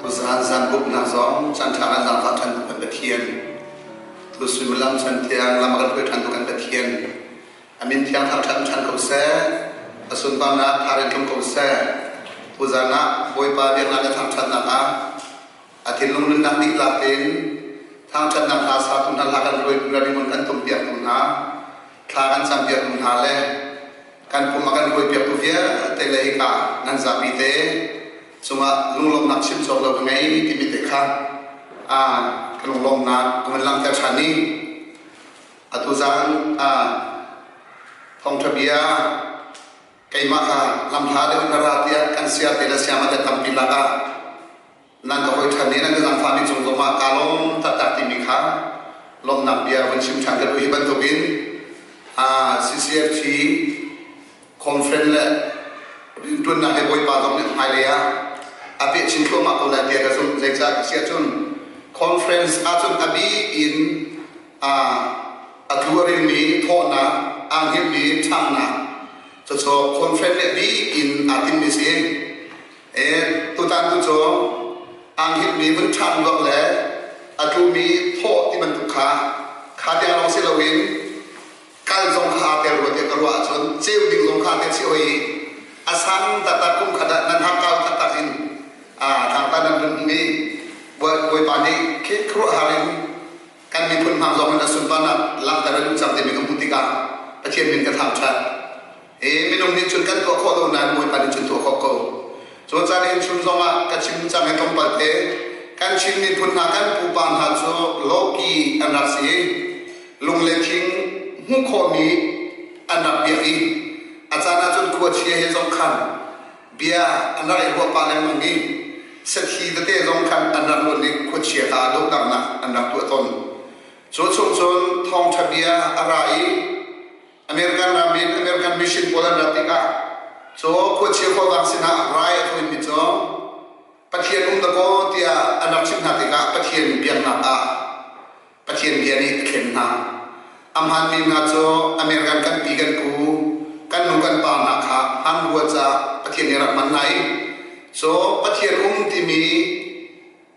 Tuzaan zan buknak zong caan ṭha kan zaangfah ṭhan tu kan Pathian. Tu suimilam chan tiang lam a kan hruai ṭhan tu kan Pathian. A min thiang thangṭhat ṭhan ko seh. A sunparnak tha in tlung ko seh. Tuzaan ah Bawipa biaknak le thangṭhatnak ah a thinlung nunnak dihlak in thangṭhatnak hla satu hna hla kan hruai ringawn kan tumpiak tu hna thla kan campiak tu hna le kan pum a kan hruaipiaktu vialte le hika nan zapi te cungah lunglawmhnak chim cawk lo ka ngei timi te kha ka lunglawmhnak ka van langhter ṭhan i atu zan thawngṭha bia keimah kha lamhla deuh in na ra tiah kan sia te le siama te tampi lakah nan ka hawi ṭhan i nan ka zaangfahmi cung zongah kaa lawm taktak timi kha lawmhnak bia vun chim ṭhan ka duh. Hi bantukin CCFT conference le rianṭuannak he Bawipa zong nih hmailei ah a peh chin thluahmah ko lai tiah ka zumh. Zeicah ti ahcun conference ahcun a bik in a tlu a rilmi thawhnak, aa hngilhmi ṭhangnak, cucu conference nih a bik in aa timmi si. Tutan tu cu aa hngilhmi vun ṭhan ruak le a tlumi thawh ti bantuk kha kha tiang lawng si loin kal zong kha aa tel rua tiah ka ruah ahcun ceu ding zong kha aa tel si oi i a sang taktak kum khat ah nan hakkau taktak in tlangta nan vun hmu i Bawipa nih khi khuaruahhar in kan miphun hmang zong in a sunparnak langhter a duh cang timi ka hmuh tikah Pathian min ka thangṭhat. Minung nih cun kan tuah khawh lo nain Bawipa nih cun tuah khawh ko. Cu caan in chun zongah ka chim cang i tlawmpal te kan Chin miphun hna kan pupa hna cu lawki an rak si i lung le thing hmuh khawhmi an rak biak i a caan ahcun khuachia he zong khan bia an rak i ruah pah lengmang i sathi tete zong khan an rak luan i khuachia kha dohdanghnak an rak tuah tawn. Cu chung cun thawngṭha bia a ra i American ram in American mission pawl an rat tikah cu khuachia khuavang sinah rai a thawimi cu Pathian um dakaw tiah an rak chimh hna tikah Pathian biaknak ah Pathian bia nih a thlen hna. A hmaanmi hna cu American kan pi kan pu kan nu kan pa hna kha hman rua caah Pathian nih a rak hman hna i cu Pathian um timi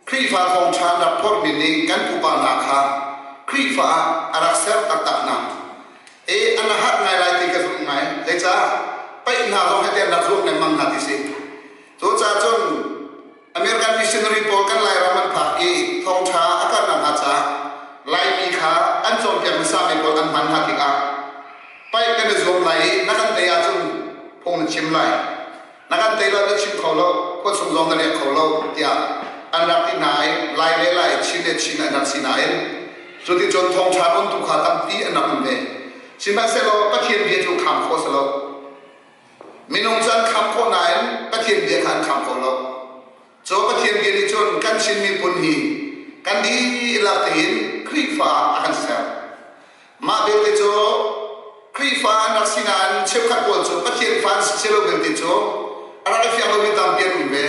Khrihfa thawngṭha an rak phorhmi nih kan pupa hna kha Khrihfa ah a rak ser taktak hna. E an har ngai lai ti ka zumh ngai. Zeicah? Paih hna zong hete an rak zuam lengmang hna ti si. Cucaah cun American missionary pawl kan Lairam an phak i thawngṭha a karhnak hnga caah Laimi kha an cawnpiak hmasami pawl an hman hna tikah paih kan i zuam lai i na kan tei ahcun phung na chim lai. Na kan tei lo na chim kho lo, khua chung zong na riak kho lo tiah an rak ti hna i Lai le Lai, Chin le Chin an rak si nain cuticun thawngṭha untu kha tampi an rak um ve. Sihmanhsehlaw Pathian bia cu kham khawh si lo. Minung cu an kham khawh nain Pathian bia kha an kham kho lo. Cu Pathian bia nih cun kan Chin miphun hi kan dihlak tein Khrihfa a kan ser. Mah belte cu Khrihfa an rak si nain cheukhat pawl cu Pathian fa an si si lo belte cu a rak i fiang lomi tampi an um ve.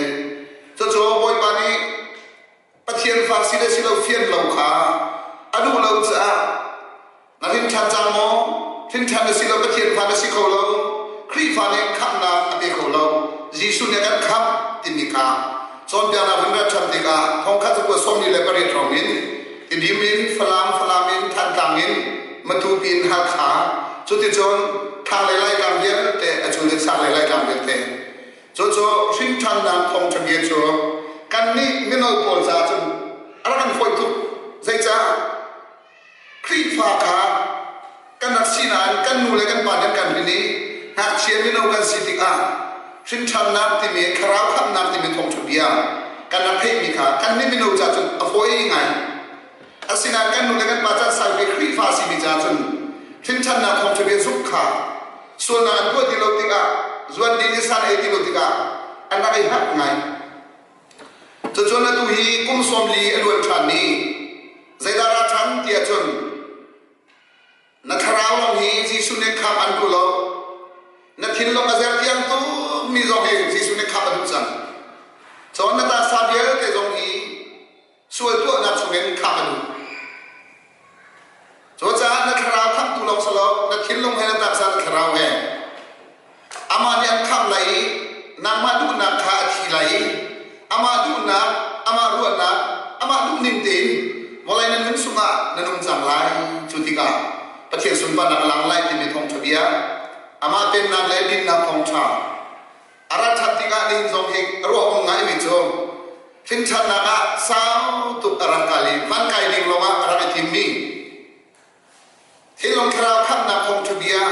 Cucu Bawipa nih Pathian fa si le si lo fian lo kha a duh lo caah na hrin ṭhan cang maw? Hrin ṭhan na si lo Pathian fa na si kho lo. Khrihfa nih khamhnak a pe kho lo. Jesuh nih a kan khamh timi kha cawnpiaknak vun rat ṭhan tikah thongkhat zakua 48 hrawng in Tidim in Falam, Falam in Thantlang in Matupi in Halkha, cuticun thlanglei Laitlang vialte a cul in sanglei Laitlang vialte. Cucu hrinṭhannak thawngṭha bia cu kannih mino pawl caah cun a rak kan fawih tuk. Zeicah? Khrihfa kha kan rak si nain kan nu le kan pa nih an kan hrin i ngakchia mino kan si tikah hrinṭhannak timi thlarau khamhnak timi thawngṭha bia kan rak theihmi kha kannih mino caah cun a fawi ngai. Asinain kan nu le kan pa caan saupi Khrihfa simi caah cun hrinṭhannak thawngṭha bia zumh kha sualnak an tuah ti lo tikah zuan ding i san ei ti lo tikah an rak i harh ngai. Cucun atu hi kum 40 a luan ṭhan i zeidah ra ṭhan tiah cun na thlarau lawng hi Jesuh nih khamh an duh lo. Na thinlung a zertiang tukmi zong hi Jesuh nih khamh a duh cang. Cun na taksa vialte zong hi sual tuahnak chungin khamh a duh. Cucaah na thlarau khamhtu lawng si lo, na thinlung he na taksa na thlarau he amah nih an khamh lai i nangmah duhnak kha a thi lai i amah duhnak amah ruahnak, amah duhning tein vawlei na nun chungah na nung cang lai. Cu tikah Pathian sunparnak a lang lai timi thawngṭha bia, amah pennak le dinnak thawngṭha a rat ṭhan tikah nihin zong hi ruah um ngaimi cu hrinṭhannak ah sau tuk a rak kal i van kai ding lawngah a rak i thimmi thinlung thlarau khamhnak thawngṭha bia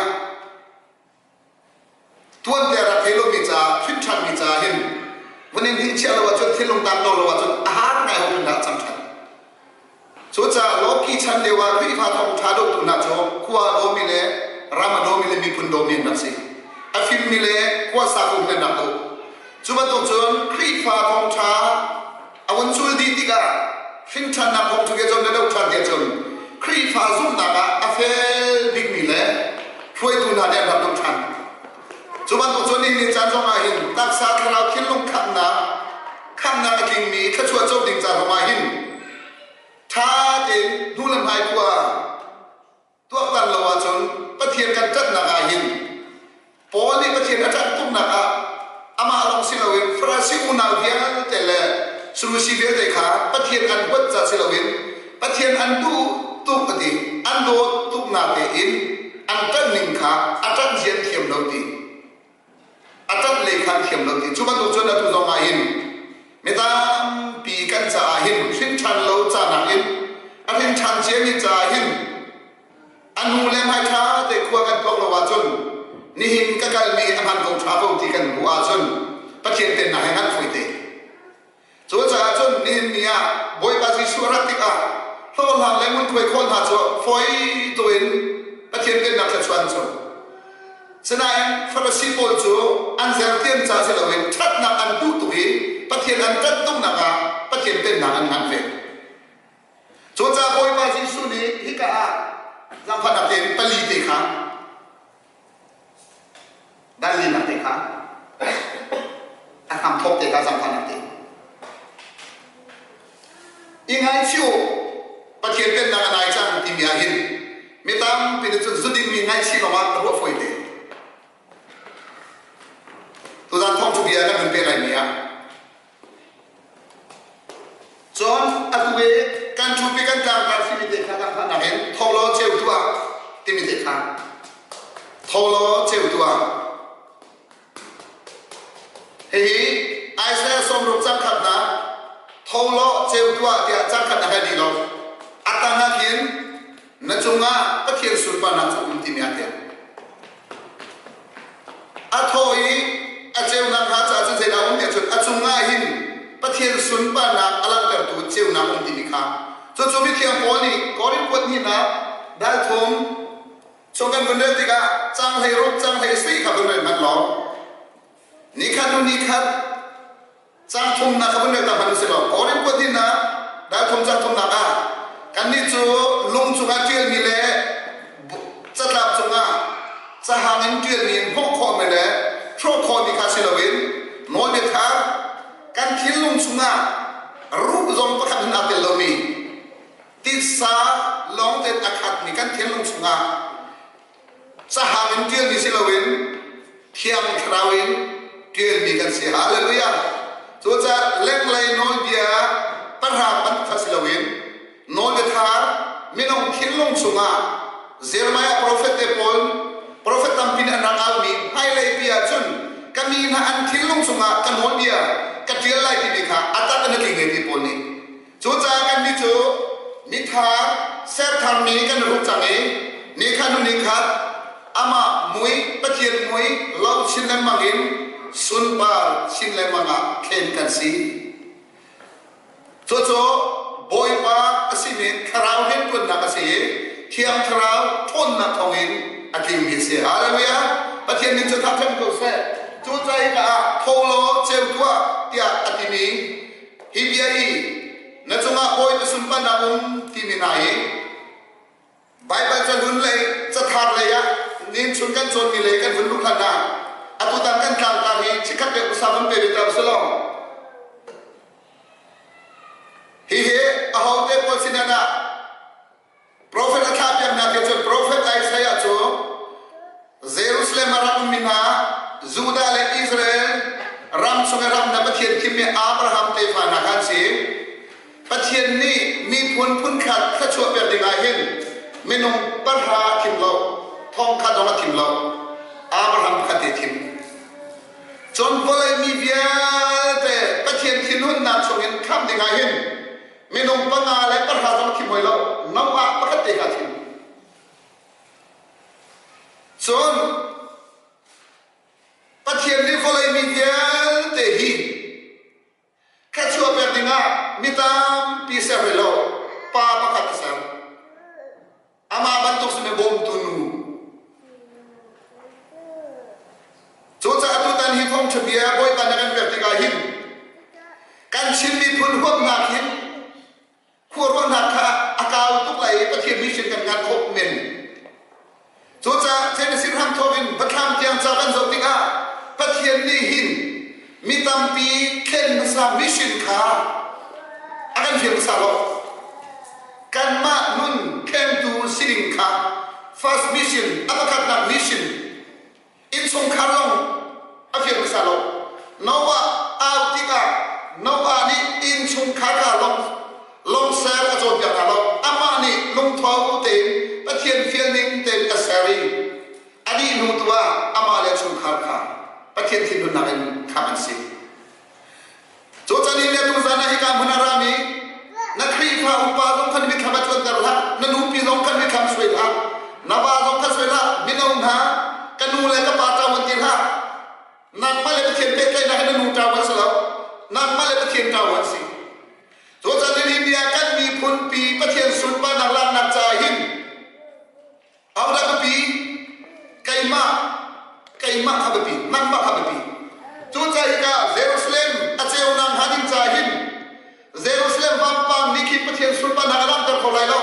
tuante a rak thei lomi caah hrinṭhanmi caah hin vun in hingchiah lo ahcun thinlung tan lo lo ahcun a har ngai ho dah cang ṭhan. Cucaah lawki chan lio ah Khrihfa thawngṭha dohtu hna cu khua a dawmi le ram a dawmi le miphun dawmi an rak si. A fimmi le khuasa ko an rak doh. Cu bantuk cun Khrihfa thawngṭha a vun cul dih tikah hrinṭhannak thawngṭha ke cun na doh ṭhan tiah cun Khrihfa zumhnak ah a fel bikmi le hruaitu hna nih an rak doh ṭhan. Cu bantuk cun nihin caan zong ah hin taksa thlarau thinlung khamhnak khamhnak a tlingmi thluachuah co ding ca zong ah hin ṭha tein hnu le hmai khua tuaktan lo ahcun Pathian kan ṭanhnak ah hin Paul nih Pathian a ṭanh tuknak ah amah lawng si loin Farasi unau vialte le Sadusi vialte kha Pathian an huat ca si loin Pathian an duh tuk a ti an dawt tuknak tein an ṭanh ning kha a ṭanh zian thiam lo ti a ṭanh lei kha an thiam lo ti cu bantuk cun atu zong ah hin mi tampi kan caah hin hrin ṭhan lo ca nakin a hrin ṭhan ciami caah hin a hnu le hmai ṭha te khua kan tuak lo ahcun nihin ka kalmi a hman ko ṭha ko ti kan hmuh ahcun Pathian pennak he ngan fawi te. Cucaah cun nihin ni ah Bawipa Jesuh a rat tikah hlawhhlang le ngunkhuai khawl hna cu fawi tuin Pathian pennak thluachuah an co. Sinain Farasi pawl cu an zertian ca si loin ṭhatnak an duh tuk i Pathian an ṭanh tuknak ah Pathian pennak an ngan ve. Cucaah Bawipa Jesuh nih hika ah zaangfahnak tein pali te kha dallinak te kha a hramthawk te kha zaangfahnak te i ngaichih u Pathian pennak a nai cang timi ah hin mi tampi nih cun zuding mi ngaihchih lawngah a ruah fawi te. Tuzan thawngthu bia kan hun pe lai mi ah Cun atu i kan ṭhupi kan tlangtar timi te kha kan hmannak in tho law ceu tuah timi te kha tho law ceu tuah. Hihi Isaiah 60 cang khatnak tho law ceu tuah tiah cang khatnak he dih lo. A tang ah khin na cungah Pathian sunparnak cu um timi ah tiah. A thaw i a ceunak hnga caah cun zeidah a um tiah cun a cungah hin Pathian sunparnak a langhtertu ceunak um timi kha cucu mithiang Paul nih Korin kuat hnihnak dal thum chung kan vun rel tikah cang hlei ruk cang hlei sui kha vun rel hmanh law nikhat hnu nikhat Cang thumnak kha vun rel ta hmanh usih law Korin kuat hnihnak dal thum cang thumnak ah kannih cu lung cungah ṭialmi le catlap cungah cahang in ṭialmi in hmuh khawhmi le hrawh khawhmi kha si loin nawlbia thar kan thinlung chungah ruh zong pakhat in aa tel lomi titsa lawng tein a khatmi kan thinlung chungah Cahang in ṭialmi si loin Thiang Thlarau in ṭialmi kan si. Hallelujah! Cucaah lenglei nawlbia pahra bantuk kha si loin nawlbia thar minung thinlung chungah Jeremiah profet te pawl profet tampi nih an rak aumi hmailei pi ahcun ka mi hna an thinlung chungah ka nawlbia ka ṭial lai timi kha a tak in a tling ve ti pawl nih Cucaah kannih cu mithar sertharmi kan ruk cang i nikhat hnu nikhat amah mui Pathian mui lo chin lengmang in sunpar chin lengmang ah thlen kan si. Cucu Bawipa a simi Thlarau rianṭuannak a si i Thiang Thlarau ṭhawnnak thawngin a tlingmi a si. Hallelujah! Pathian min cu thangṭhat ko seh. Cucaah hika ah tho law ceu tuah tiah a timi Hi bia hi na cungah Bawipa sunparnak um timi hna hi Baibal cahlun lei cathar lei ah nin chung kan cawnmi lei kan vun luh hlan ah atutan kan tlangtar hi chikkhat te usa vun pe ve ta usih Hihi ahote pawl sin ah Profet a thlahpiak hna tiah cun profet Isaiah cu Jerusalem a rak ummi hna Judah le Israel ram chung i ram na Pathian thimmi Abraham tefa hna kha an si. Pathian nih miphun phunkhat thluachuah pek dingah hin minung pahra a thim lo, thongkhat zong a thim lo, Abraham pakhat te a thim. Cun vawlei mi vialte Pathian thinhunnak chungin khamh dingah hin minung panga le pahra zong a thim hoi lo, Noah pakhat te kha a thim. Cun Pathian nih vawlei mi vialte hi thluachuah pek dingah mi tampi ser rih lo, pa pakhat a ser. Amah bantuk simi bawmtu nu. Cucaah tutan hi thawngṭha bia Bawipa na kan pek tikah hin kan Chin miphun huapnak hin khuaruahnak kha a kau tuk lai i Pathian mission kan ngan khawh men. Cucaah Genesis hramthawk in Biathlam tiang ca kan zoh tikah Pathian nih hin mi tampi thlen hmasa mission kha a kan fial hmasa lo. Kanmah nun thlengtu si ding kha first mission, a pakhatnak mission Innchungkhar zong a fiang hmasa lo. Noah au tikah Noah nih innchungkhar kha lawng lawngser a cawnpiak hna lo. Amah nih lungtho tein Pathian fialning tein a ser i a dih hnu tu ah amah le chungkhar kha Pathian thinhunnak in khamh an si. Cucan in le tuzan ah hika hmun a rami na Khrihfa upa zong khan mithlam a cuanter hlah, na nupi zong khan mithlam suai hlah, na va zong kha suai hlah, mino hna ka nu le ka pa ṭau an ti hlah. Nangmah le Pathian pehtlaihnak hi na nu ṭau an si lo, nangmah le Pathian ṭau an si. Cucan in hi bia kan miphunpi Pathian sunparnak laknak caah hin Ahodah biapi? Keimah. Keimah kha biapi. Nangmah kha biapi. Cucaah hika Jerusalem a ceunak hnga ding caah hin Jerusalem vampang nih khin Pathian sunparnak a langhter kho lai lo.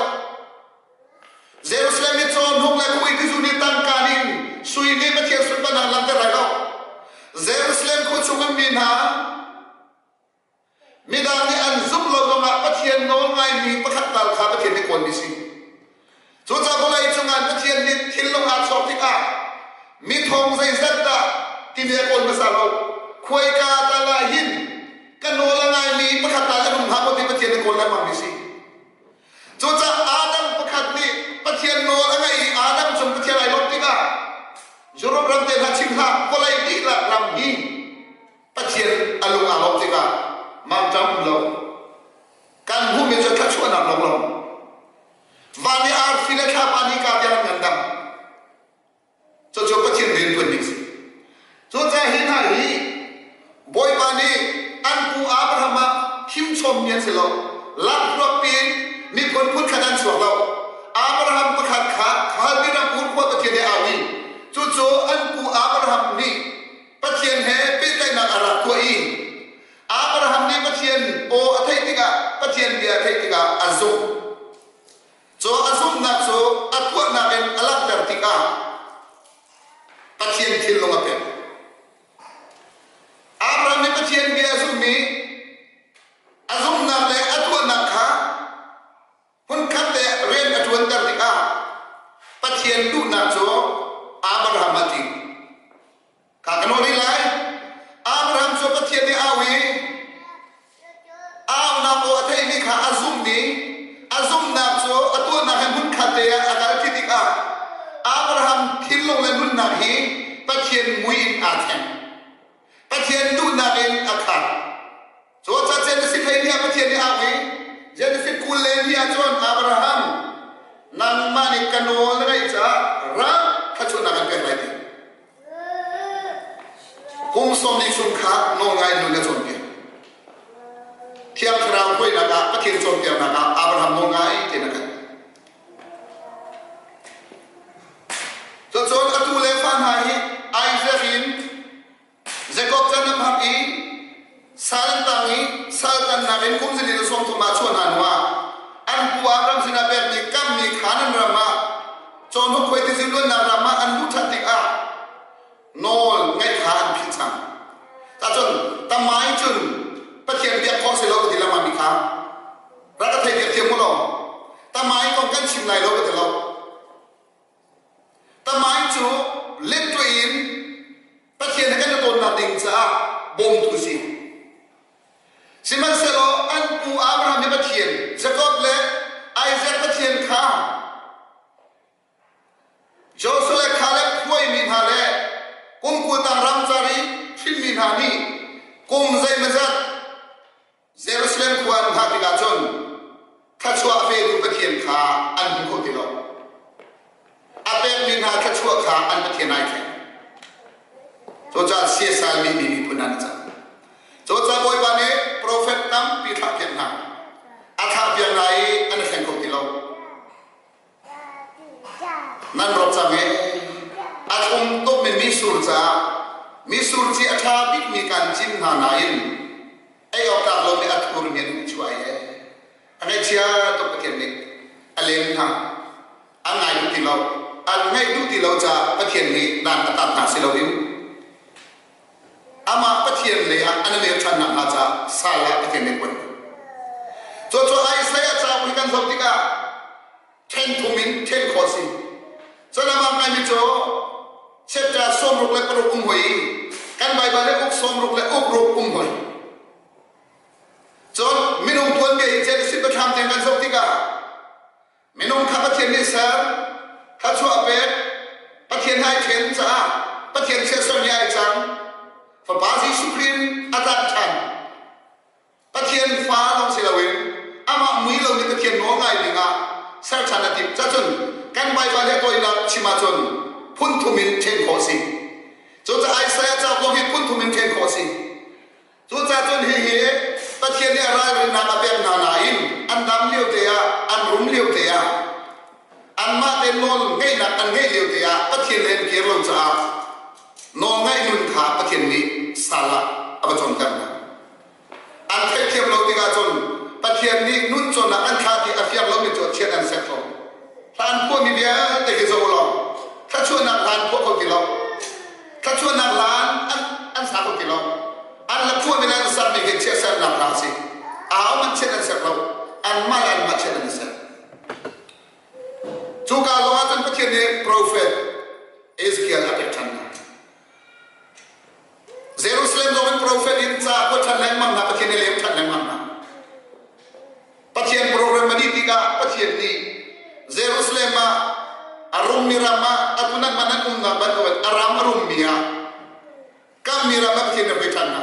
Jerusalem i cawhnuk le khuai tizu nih tangka ning sui nih Pathian sunparnak a langhter lai lo. Jerusalem khua chung ummi hna Midang nih an zumh lo zongah Pathian nawl ngaimi pakhat tal kha Pathian nih kawlmi si. Cucaah vawlei cungah Pathian nih thinlung aa chuak tikah mi thong zeizat dah timi a kawl hmasa lo. Khuaika tal ah hin ka nawl a ngaimi pakhat tal an um hnga maw ti Pathian nih kawl lengmangmi si. Cucaah Adam pakhat nih Pathian nawl a ngaih i Adam cung Pathian ai lawmh tikah Europe ram te hna chim hlah vawlei dihlak ram hi Pathian a lung aa lawmh tikah mangṭam um lo. Kan hmuhmi cu thluachuahnak lawnglawng. Van i arfi le thlapa nih ka tiang an ngandam. Cucu Pathian rianṭuan ning si. Cucaah hi hna hi Bawipa nih an pu Abraham ah thimchawmmi an si lo. Lakhruak piin miphun phunkhat an chuak lo. Abraham pakhat kha Khaldi ram Ur khua Pathian nih a au i cucu an pu Abraham nih Pathian he pehtlaihnak a rak tuah i Abraham nih Pathian aw a theih tikah Pathian bia a theih tikah a zumh. Cu a zumhnak cu a tuahnak in a langhter tikah Pathian thinlung a pek. Abraham nih Pathian bia a zumhmi a zumhnak le a tuahnak kha Hmunkhat te rian a ṭuanter tikah Pathian duhnak cu Abraham a tling. Kha ka nawl rih lai. Abraham cu Pathian nih au i aunak aw a theihmi kha a zumh i a zumhnak cu a tuahnak he hmunkhat te ah a kalṭi tikah Abraham thinlung le nunnak hi Pathian mui in aa thleng. Pathian duhnak in a khat. Cucaah Genesis 12 ah Pathian nih a au i Genesis 22 ah cun Abraham nangmah nih ka nawl na ngaih caah ram thluachuahnak an pek lai ti. Kum 40 chung kha nawl ngai nun na cawnpiak. Thiang Thlarau hruainak ah Pathian cawnpiaknak ah Abraham nawl ngai te na kal. Cucun atu le fa hna hi Isaac in Jakob can a phak i sal an tang i sal tannak in kum zali le 30 ah chuah hna hnuah an pu Abraham sinah pekmi kammi Kanaan ram ah cawhnuk khuaitizi luannak ram ah an luh ṭhan tikah nawl ngaih kha an philh cang. Tacun tamai cun Pathian biak khawh si lo ka ti lengmang mi kha rak ka thei piak thiam mu law tamai kong kan chim lai lo ka ti lo. Tamai cu lettuah in Pathian he kan i tawnnak ding caah bawmtu si. Sihmanhsehlaw an pu Abraham i Pathian, Jakob le Isaac Pathian kha Joshua le Caleb hruaimi hna le kum kul tang ramcar i hrinmi hna nih kum zeimawzat Jerusalem khua an phak tikah cun thluachuah a petu Pathian kha an hmu kho ti lo. A pekmi hna thluachuah kha an Pathian ai thleng. Cucaah siasal mi miphun an cang. Cucaah Bawipa nih profet tampi thlahpiak hna. A thlahpiak hna i an i thleng kho ti lo. Nan rawk cang i a thlum tukmi mitsur caah mitsur ci a ṭha bikmi kan cin hna nain ei awk tlak lomi a thurmi an chuah i a ngaihchia tuk Pathian nih a lem hna. An ngai duh ti lo. An ngaih duh ti lo caah Pathian nih dan a tat hna si loin amah Pathian lei ah an i mer ṭhan nakhnga caah sal ah Pathian nih kuat. Cucaah Isaiah cauk hi kan zoh tikah ṭhen thum in ṭhen khawh a si. Cun amah ngaimi cu chapter 66 um hoi i kan Baibal le uk 66 um hoi. Cun minung tuanbia hi Genesis biathlam tiang kan zoh tikah Minung kha Pathian nih ser, thluachuah a pek, Pathian he ai ṭhen caah Pathian chiatsermi ai cang. Fapa Jesuh Khrih in a tlanh ṭhan. Pathian fa lawng si loin amah mui lomi Pathian nawl ngai dingah ser ṭhan a timh. Cacun kan Baibal he tawinak chim ahcun phun thum in ṭhen khawh a si. Cucaah Isaiah cauk zong hi phun thum in ṭhen khawh a si. Cucaah cun hihi Pathian nih a ralrinnak a pek hna nain an dam lio te ah, an rum lio te ah, anmah te nawl ngeihnak an ngeih lio te ah Pathian he an kir lo caah nawlngaih nun kha Pathian nih sal ah a va cawnter hna. An theihthiam lo tikah cun Pathian nih nun cawnnak an thlah ti a fiang lomi cu chiat an ser ko. Hlan phuahmi vialte khi zoh u law thluachuahnak hlan phuah kho ti lo. Thluachuahnak hlan an, an sa kho ti lo. An la phuahmi le an sermi khi chiatsernak hla a si. Au man chiat an ser lo. Anmah le anmah chiat an i ser. Cuka zong ah cun Pathian nih profet Ezekiel a pek ṭhan hna. Jerusalem zong in profet in ca kuat ṭhan lengmang hna, Pathian nih lem ṭhan lengmang hna. Pathian program a dih tikah Pathian nih Jerusalem ah a rummi ram ah atu nan man an umnak bantukin a ram a rummi ah kammi ram ah Pathian nih a pek ṭhan hna.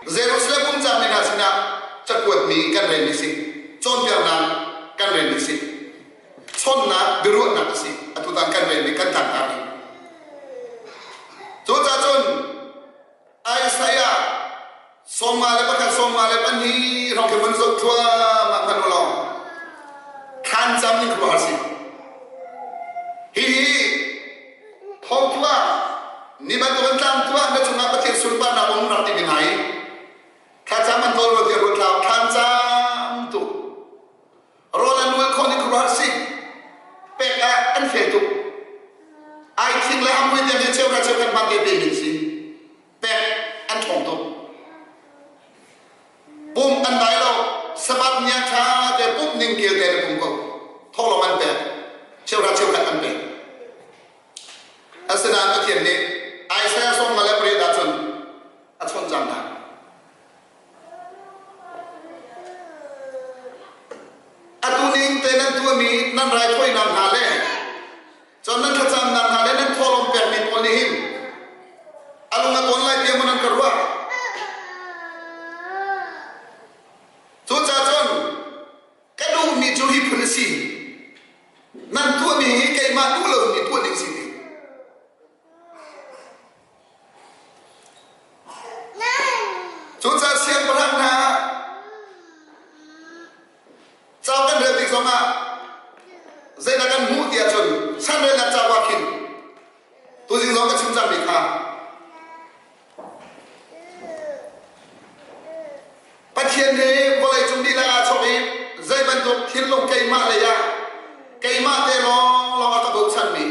Jerusalem um cangmi hna sinah cakuatmi kan relmi si, cawnpiaknak kan relmi si, chawnhnak biaruahnak a si. Atu tan kan relmi kan tlangtar Cucaah cun Isaiah 51 42 hrawng khi vun zoh thluahmah hmanh u law thlan cam in khuaruahhar si. Hihi tho tuah ni bantukin tlang tuah na cungah Pathian sunparnak um rak timi hna i thlacam an tawl rua tiah ruat hlah thlan cam tuk rawl an ual khawh ning khuaruahhar si pek ah an fel tuk ai thing le amui tiang hi cheu cheu kan hman te pe min si pek an ṭhawng tuk. Pum an dai lo, Sabbath ni ah ṭha te pumh ning kel te na pum ko. Thawhlawm an pek, cheuhra cheukhat an pek. Asinain Pathian nih Isaiah sawm nga le pariat ahcun a chawnh cang hna. Atu ning te nan tuahmi nan raithawinak hna le Cun nan thlacamnak hna le nan thawhlawm pekmi pawl nih hin a lung a tawn lai tiah maw nan ka ruah? Cucaah cun ka duhmi cu hi phun a si. Nan tuahmi hi keimah duh lomi tuah ding si ti. Cucaah siangpahrang hna Ca kan rel tik zongah zeidah kan hmuh ti ahcun sanrelnak cauk ah khin tuzing zong ka chim cangmi kha Pathian nih vawleicung dihlak aa chawk i zei bantuk thinlung keimah lei ah keimah te lawnglawng a ka bochanmi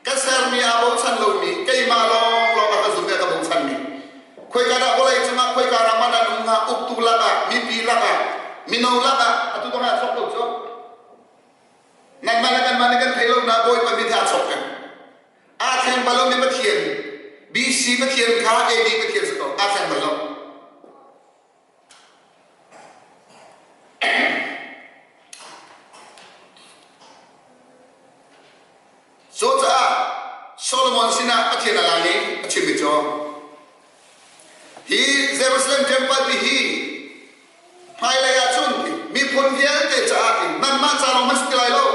ka sermi aa bochan lomi keimah lawnglawng a ka zum i a ka bochanmi Khoika dah vawlei cungah khoika ram ah dah um hnga uktu lakah mipi lakah mino lakah atu tong ah chok ko cu nanmah le kanmah nih kan thei lo na Bawipa mit he aa chok peng aa thleng bal lomi Pathian BC Pathian kha AD Pathian si ko aa thleng bal lo. Jerusalem temple ti hi hmailei ahcun miphun vialte caah ti nanmah ca lawng hmanh si ti lai lo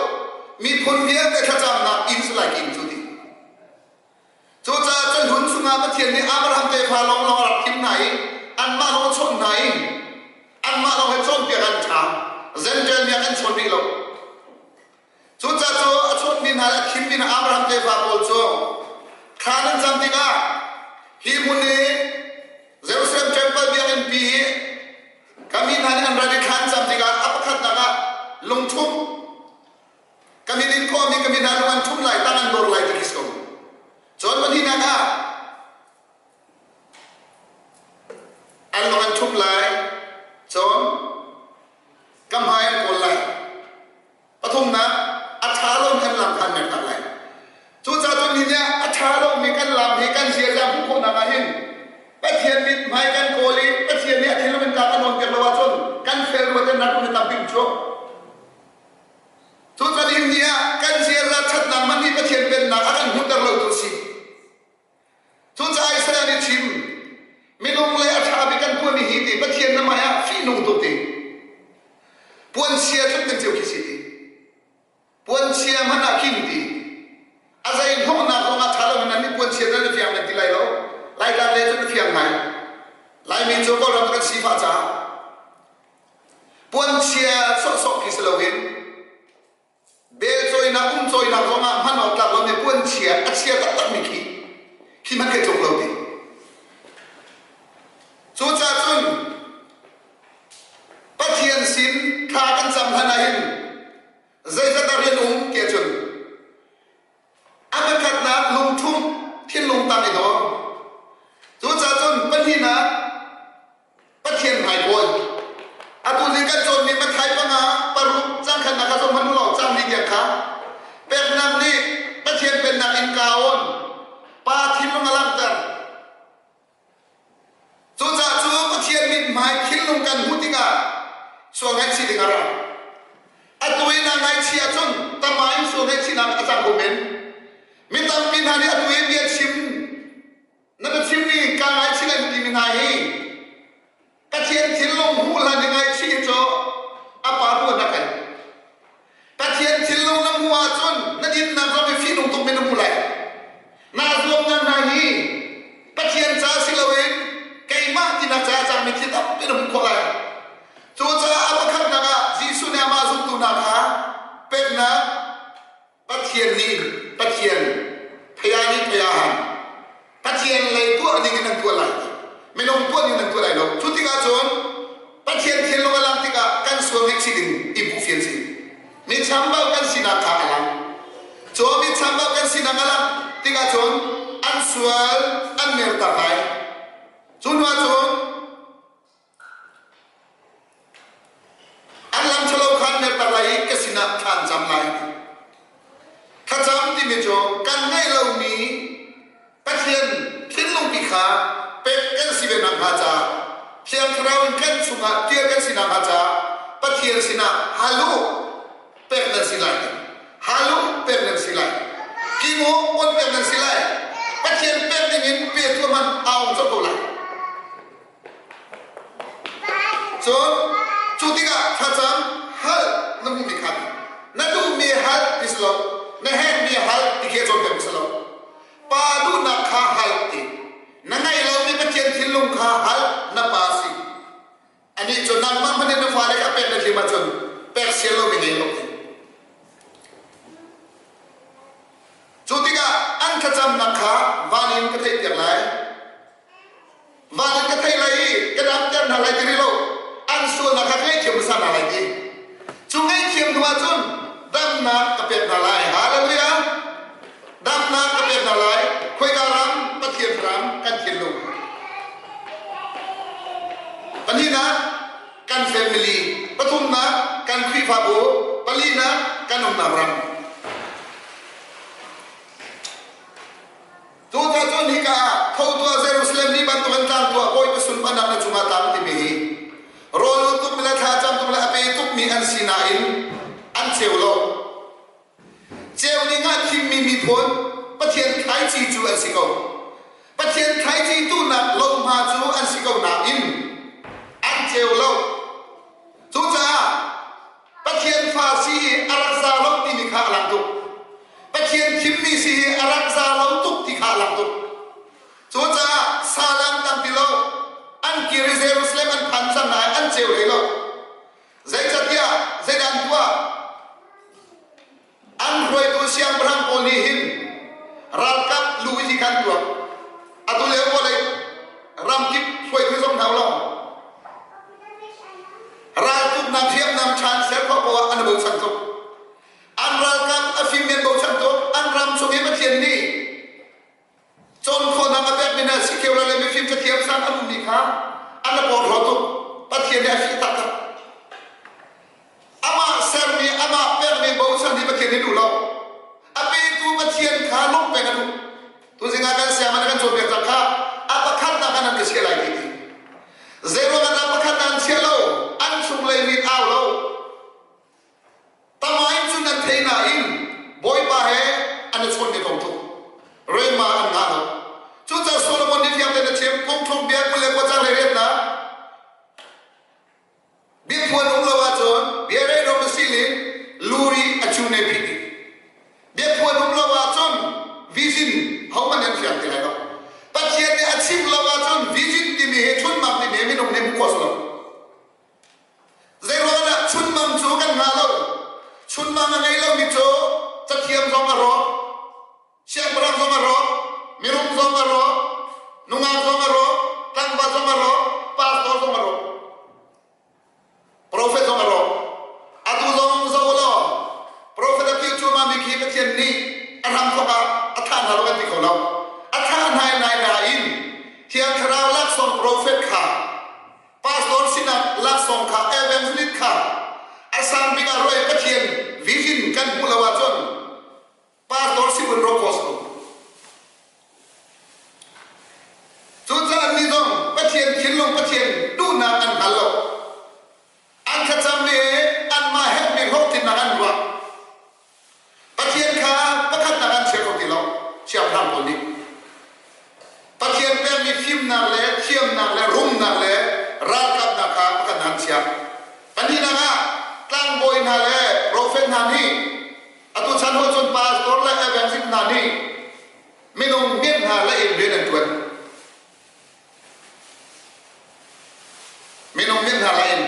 miphun vialte thlacamnak inn si lai inn cu ti. Cucaah cahlun chungah Pathian nih Abraham tefa lawnglawng a rak thim hna i anmah lawng a chawnh hna i anmah lawng he cawnpiak an ṭha. Gentile mi ah kan chawn rih lo. Cucaah cu a chawnhmi hna le a thimmi hna Abraham tefa pawl cu thla nan cam tikah hi hmun i Jerusalem temple biakinn pi i ka mi hna nih an rat i thla an cam tikah a pakhatnak ah lungthumh ka min in khawhmi ka min ah lung an ṭhum lai tang an dor lai ti khi si ko. Cun pahnihnak ah an lung an ṭhum lai cun ka hmai an kawl lai. Pathumnak a ṭha lomi an lam kha an mertak lai. Cucaah cun ni nih a ṭha lomi kan lam hi kan ziaza hmuh khawhnak ah hin Pathian mithmai kan kawl i Pathian nih a thinlung in ka kan nawnpiak lo ahcun kan fel ruat in rak um i tam bik cu. Cucaah nihin ni ah kan ziaza ṭhatnak hmanh hi Pathian pennak a kan hmuhter lotu a si. Cucaah Isaiah nih chim, minung le a ṭha bik kan tuahmi hi ti Pathian na hmai ah fihnung tuk ti. Puanchia tluk ding cio khi si ti. Puanchia hmanh ah khin ti. A zei hnawhnak zong ah ṭha loin nan nih puanchia nan i fiang nan ti lai lo. Laitlang le cun a fiang ngai. Laimi cu Kawlram kan sifah caah Puanchia sawhsawh khi si loin bel cawinak um cawinak zongah hman awk tlak lomi puanchia a chia taktakmi khi khi hmanh khi tluk lo ti. Cucaah cun Pathian sin thla kan cam hlan ah hin zeizat dah rian um tiah cun a pakhatnak lungthumh thinlung tang i dor. Cucaah cun pahnihnak Pathian hmai kawl. Atu zing kan cawnmi Matthai panga paruk cangkhatnak kha zoh hmanh u law cang li tiang kha peknak nih Pathian pennak innka a on. Pa thinlung a langhter. Cucaah cu Pathian mithmai thinlung kan hmuh tikah sual ngaihchih ding a ra. Atu i naa ngaihchih ahcun tama in sual ngaihchihnak a cang ko men. Mi tampi hna nih atu i bia chim Na biachimmi kaa ngaihchih an timi hna hi Pathian thinlung hmuh hlan i ngaihchih hi cu a pa ruan a kai. Pathian thinlung na hmuh ahcun na dinnak zong hi fihnung tuk men na hmu lai. Naa zuamnak hna hi Pathian ca si loin keimah tinak caah cangmi thil tampi na hmuh khawh lai. Cucaah a pakhatnak ah Jesuh nih amah zumtu hna kha peknak Pathian nih Pathian phaya nih phaya han Pathian lei tuah ding in nan tuah lai minung tuah ding nan tuah lai lo cu tikah cun Pathian thinlung a lang tikah kan sual ngaihchih ding i buhfian si mi chambau kan sinak kha a lang cu mi chambau kan sinak a lang tikah cun an sual an mertak lai cu hnu ah cun An lam ṭhalo kha an mertak lai i ka sinah thla an cam lai. Thlacam timi cu kan ngeih lomi Pathian thinlungpi kha pek kan si ve nakhnga caah Thiang Thlarau in kan chungah ṭial kan si nakhnga caah Pathian sinah hal u, pek nan si lai. Hal u, pek nan si lai. King u, on pek nan si lai. Pathian pek dingin pe tu hmanh aa ong colh ko lai. Cun cu tikah thlacam hal na hmuhmi kha na duhmi hal ti si lo, na herhmi hal ti khi a cawnpiak si lo. Pa duhnak kha hal ti. Na ngeih lomi Pathian thinlung kha hal na pa si. Anih cu nangmah hmanh in na fale kha pek na tlim ahcun pek sian lomi ngei lo ti. Cu tikah an thlacamnak kha van in ka theihpiak lai. Van in ka theih lai i ka damter hna lai ti rih lo. An sualnak kha ka ngaihthiam hmasa hna lai ti. Cu ngaihthiam hnu ahcun damnak ka pek hna lai. Hallelujah! Damnak ka pek hna lai. Khoika ram? Pathian ram kan thinlung. Pahnihnak kan family. Pathumnak kan Khrihfabu. Palinak kan umnak ram. Tuta cun hika ah tho tuah Jerusalem ni bantukin tlang tuah Bawipa sunparnak na cungah tlang timi hi rawl ul tukmi le thlacam tuk le a pe tukmi an si nain an ceu lo. Ceu ding ah thimmi miphun Pathian thlaici cu an si ko. Pathian thlaici tuhnak lohma cu an si ko nain. kir i Jerusalem an phan cang nain an ceu hlei lo. Zeicatiah zeidah an tuah? An hruaitu siangpahrang pawl nih hin ralkap lu hi khan tuah. Atu lio vawlei ramkip hruaitu zong hna lo. Raltuknak hriamnam ṭhan ser khawh poah an bochan tuk. An ralkap a fim men bochan tuk. An ram chung i Pathian nih cawn khawhnak a pekmi hna sikeu le mifim cathiam sang an ummi kha an i porhlaw tuk. Pathian nih a fih taktak. Amah sermi, amah pekmi bochan hi Pathian nih duh lo. A petu Pathian kha lung pek a duh. Tuzing ah kan sianginn kan cawnpiak cang kha a pakhatnak ah nan ka chiah lai ti ti. Zeiruang ah dah pakhatnak an chiah lo? An chunglei mit au lo. Tamain cu nan thei nain Bawipa he an i chawn ve ko tuk. Rema an ngah lo. Cucaah Solomon nih fiang tein a chim, phungthluk bia 20 le kua cang 18 ah biaphuan um lo ahcun bia rei rom a si lin luri a cu ne phit ding. Biaphuan um lo ahcun vision hohmanh an fiang ti lai lo. Pathian nih a chim lo ahcun vision timi hi chunmang timi hi minung nih hmuh khawh si lo. Zeiruangah chunmang cu kan ngah lo? Chunmang a ngei lomi cu cathiam zong a rawk, siangpahrang zong a rawk, mirum zong a rawk, nungak zong a rawk, tlangval zong a rawk, pastor zong a rawk, profet zong a rawk. Atu zong zoh law profet a kil cuahmah mi khi Pathian nih a hramthawk ah a thah hna lo kan ti kho lo. A thah hna nai nain Thiang Thlarau laksawng profet kha pastor sinah laksawng kha evangelist kha a sang bik ah ruai Pathian vision kan hmuh lo ahcun pastor si vun ro khawh ko. Cucaah ni zong Pathian thinlung Pathian duhnak an hngal lo. An thlacam le anmah herhmi hlawhtlinnak an ruah. Pathian kha pakhatnak an chia kho ti lo, siangpahrang pawl nih. Pathian pekmi fimnak le thiamnak le rumnak le ralkapnak kha pakhatnak an chiah. Pahnihnak ah tlangbawi hna le profet hna nih atu chan hoi cun pastor le evangelist hna nih minung biak hna le in rian an ṭuan. Minung biak hna la in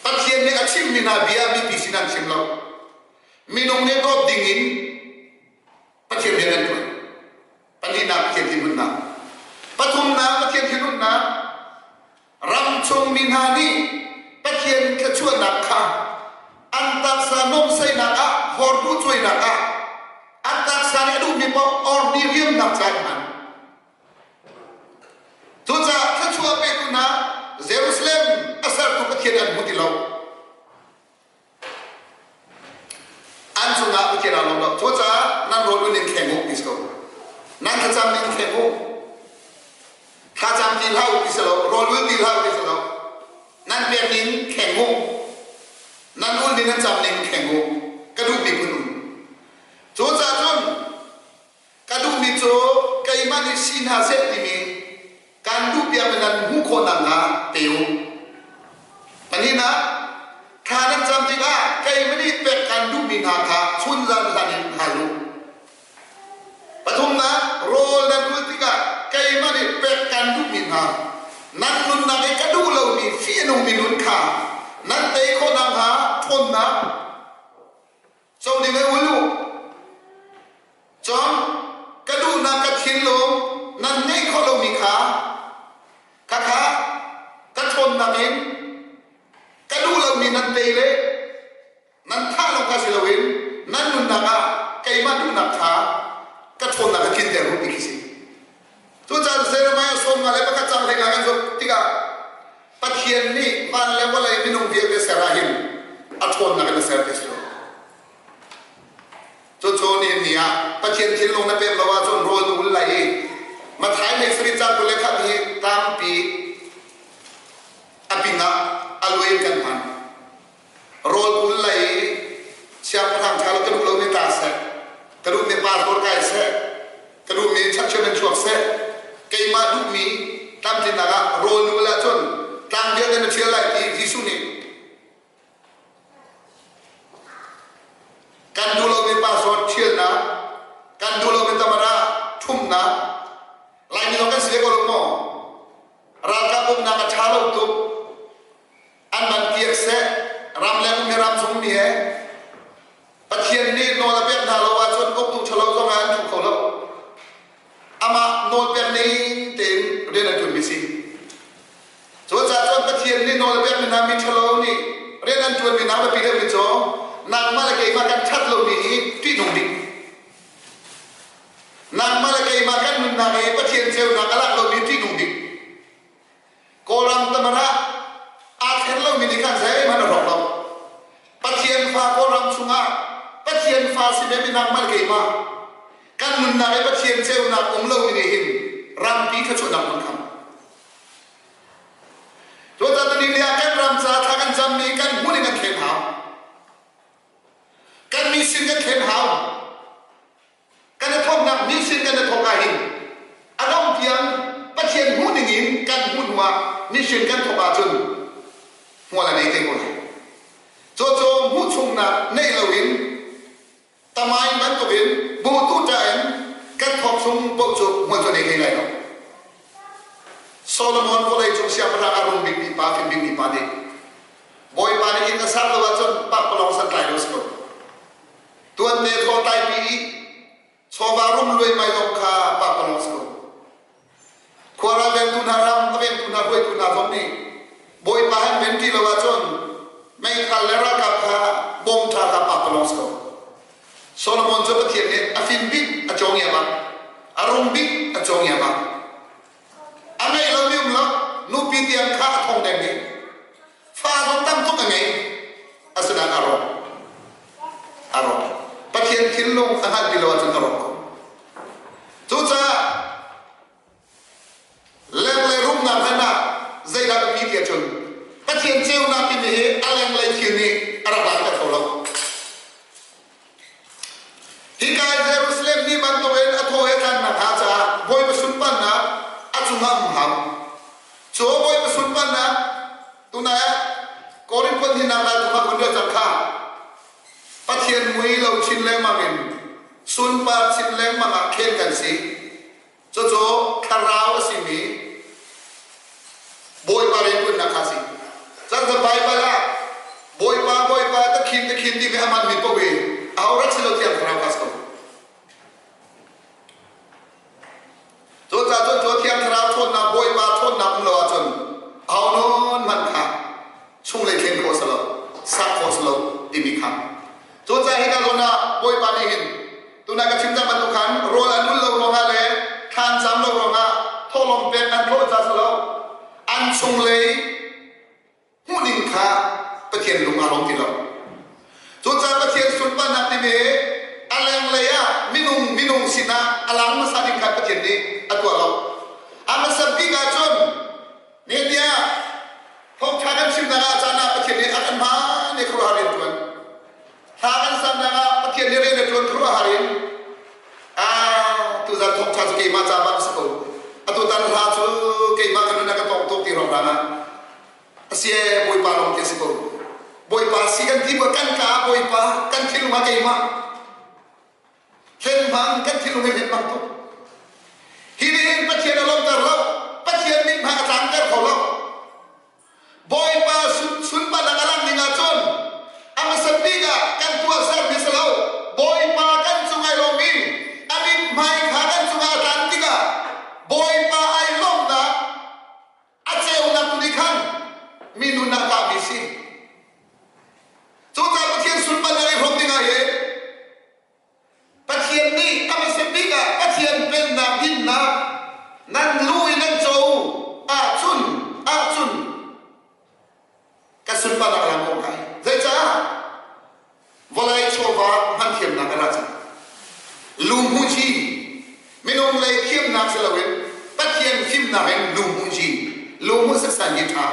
Pathian nih a chimmi hna bia mipi sin an chim lo. Minung nih dawt ding in Pathian rian an ṭuan. Pahnihnak Pathian thinhunnak. Pathumnak Pathian thinhunnak. Ram chungmi hna nih Pathian thluachuahnak kha an taksa nuamhsaihnak ah hawrduh cuainak ah an taksa nih a duhmi paoh ordi riamnak ca an hman. Cucaah thluachuah petu hna Jerusalem a sertu Pathian an hmu ti lo. An cungah Pathian aa lawm lo. Cucaah nan rawl in thleng u ti si ko. Nan thlacam in thleng u. Thlacam ti hlah u ti si lo. Rawl ul ti hlah u ti si lo. Nan pek ning thleng u. Nan ul ning nan cam ning thleng u. Ka duhmi phun um. Cucaah cun Ka duhmi cu keimah nih si hna seh timi kan duhpiak mi nan hmuh khawh nakhnga pe u. Pahnihnak, thla nan cam tikah keimah nih pek kan duhmi hna kha chunzan hlan in hal u. Pathumnak, rawl nan ul tikah keimah nih pek kan duhmi hna nan nunnak i ka duh lomi fih a nungmi nun kha nan tei khawh nakhnga ṭhawnnak Co ding ai ul u. Cun ka duhnak ka thinlung nan ngeih khawh lomi kha khakha ka ṭhawnnak in ka duh lomi nan tei le nan thah lo kha si loin nan nunnak ah keimah duhnak kha ka ṭhawnnak ka tlinter u ti khi si. Cucaah Jeremiah 51 cang hlei kan zoh tikah Pathian nih van le vawlei minung vialte ser ah hin a ṭhawnnak in a ser ti si lo. Cucu nihin ni ah Pathian thinlung na pek lo ahcun rawl na ul lai i Matthai lei sarih caan 21 hi tampi a ping ah a luai in kan hman. Rawl ul lai i siangpahrang ṭha lo ka duh lomi tla seh, ka duhmi pastor kai seh, ka duhmi church in chuak seh, keimah duhmi tlamtlinnak ah rawl na ul ahcun tlang vialte na ṭhial lai ti Jesuh nih kan duh lomi pastor ṭhialnak, kan duh lomi tamara ṭhumnak, Laimi zong kan si ve ko lo maw? Ralkap uknak a ṭha lo tuk. An man kiak seh, ramleng um hi ramchung mi he Pathian nih nawl a pek hna lo ahcun uktu ṭhalo zong ah an ṭhu kho lo. Amah nawl pek ning tein rian an ṭuanmi si. Cucaah cun Pathian nih nawl a pekmi hna mi ṭhalo nih rian an ṭuanmi hna biapi deuhmi cu nangmah le keimah kan ṭhat lomi hi ṭihnung bik. Nangmah le keimah kan nunnak hi Pathian ceunak a lak lomi ṭihnung bik. Kawlram tamar ah aa thlen lomi nih khan zeihmanh a hrawk lo. Pathian fa Kawlram chungah Pathian fa si ve mi nangmah le keimah kan nunnak i Pathian ceunak um lomi nih hin rampi thluachuahnak hmun kham. Tutan ni ah kan ram ca thla kan cammi kan hmun in kan thlen hau. Kan mi sin kan thlen hau. Kan i thawknak mi sin kan i thawk ahhin a dong tiang Pathian hmuh ding in kan hmuh hnu ah mission kan thawk ahcun hmual a nei te ko lai. Cucu hmuh chungnak neih loin tamai bantukin bu tu in kan thawk chung paoh cu hmual cu nei hlei lai lo. Solomon vawleicung siangpahrang a rum bikmi pa, fim bikmi pa nih Bawipa nih inn a sak lo ahcun pakpalawng santlai lo si ko. Tuante thawtlaipi i chawva rum luaimai zong kha pakpalawng si ko. Khuaral vengtu hna ram a vengtu hna hruaitu hna zong nih Bawipa han ven ti lo ahcun meithal le ralkap kha bom ṭha kha pakpalawng si ko. Solomon cu Pathian nih a fim bik a cawng iam ah a rum bik a cawng iam ah a ngeih lomi um lo nupi tiang kha a thong deng dih fa zong tam tuk a ngei asinain a rawk a rawk Pathian thinlung a hngalh ti lo ahcun a rawk ko cucaah lenglei rumnak hmanh ah zeidah biapi ti ahcun Pathian ceunak timi hi a lenglei thil nih a rak langhter kho lo. Hika Jerusalem ni bantukin a thaw he tlannak hnga caah Bawipa sunparnak a cungah um hau. Cu Bawipa sunparnak tunai ah Korin pahnih ral thum ah hun rel cang kha Pathian mui lo chin lengmang in sunpar chin lengmang ah khen kan si. Cucu thlarau a simi Bawipa rianṭuannak kha a si. Cang cu Baibal ah Bawipa Bawipa ta khin ta khin timi a hmanmi paoh hi aho rak si lo thiang thlarau kha a si ko. Cucaah cun cu thiang thlarau ṭhawnnak Bawipa ṭhawnnak um lo ahcun aho nawn hmanh kha chunglei thlen khawh si lo, sak khawh si lo timi kha. Cucaah hika zawn ah Bawipa nih hin tunah ka chim cang bantuk khan rawl an ul lo ruangah le thlan cam lo ruangah thawhlawm pek an hlawh ca si lo an chunglei hmuhning kha Pathian lung aa lawm ti lo. Cucaah Pathian sunparnak timi a lenglei ah minung minung sinah a lang hmasa ding kha Pathian nih a tuah lo. A hmasa bik ahcun Nehemiah thawngṭha kan chimnak ah caan ah Pathian nih a kan hmaan i khuaruahhar in ṭuan. Hla kan samnak ah Pathian nih rian a ṭuan khuaruahhar in ah tuzan thawngṭha cu keimah ca bak si ko. Atutan hla cu keimah ka nun a ka tawng tuk ti ruangah ah a si ee Bawipa lawng ti a si ko. Bawipa si kan ti kan ka ah Bawipa kan thinlung ah keimah Hlenhmang kan thinlung hi hlenhmang tuk. Hi nih Pathian a lawmter lo. Pathian min hmang a tlangter kho lo. Bawipa sunparnak a lang ding ahcun a hmasa bik ah kan tuahsermi si lo. Bawipa kan cung ai lawm i a mithmai kha kan cungah a tlan tikah Bawipa ai lawmnak a ceunak tu nih khan mi nun ah kahmi si. Cucaah Pathian sunparnak i hrawm ding ah hin Pathian nih a hmasa bik ah Pathian pennak dinnak nan lu i nan co ahcun ahcun ka sunparnak lam ko kai. Zeicah? Vawlei chawva hman thiamnak a ra cang. Lumhmuci minung lei thiamnak si loin Pathian fimnak in lumhmuci lumhmu saksan hi ṭha.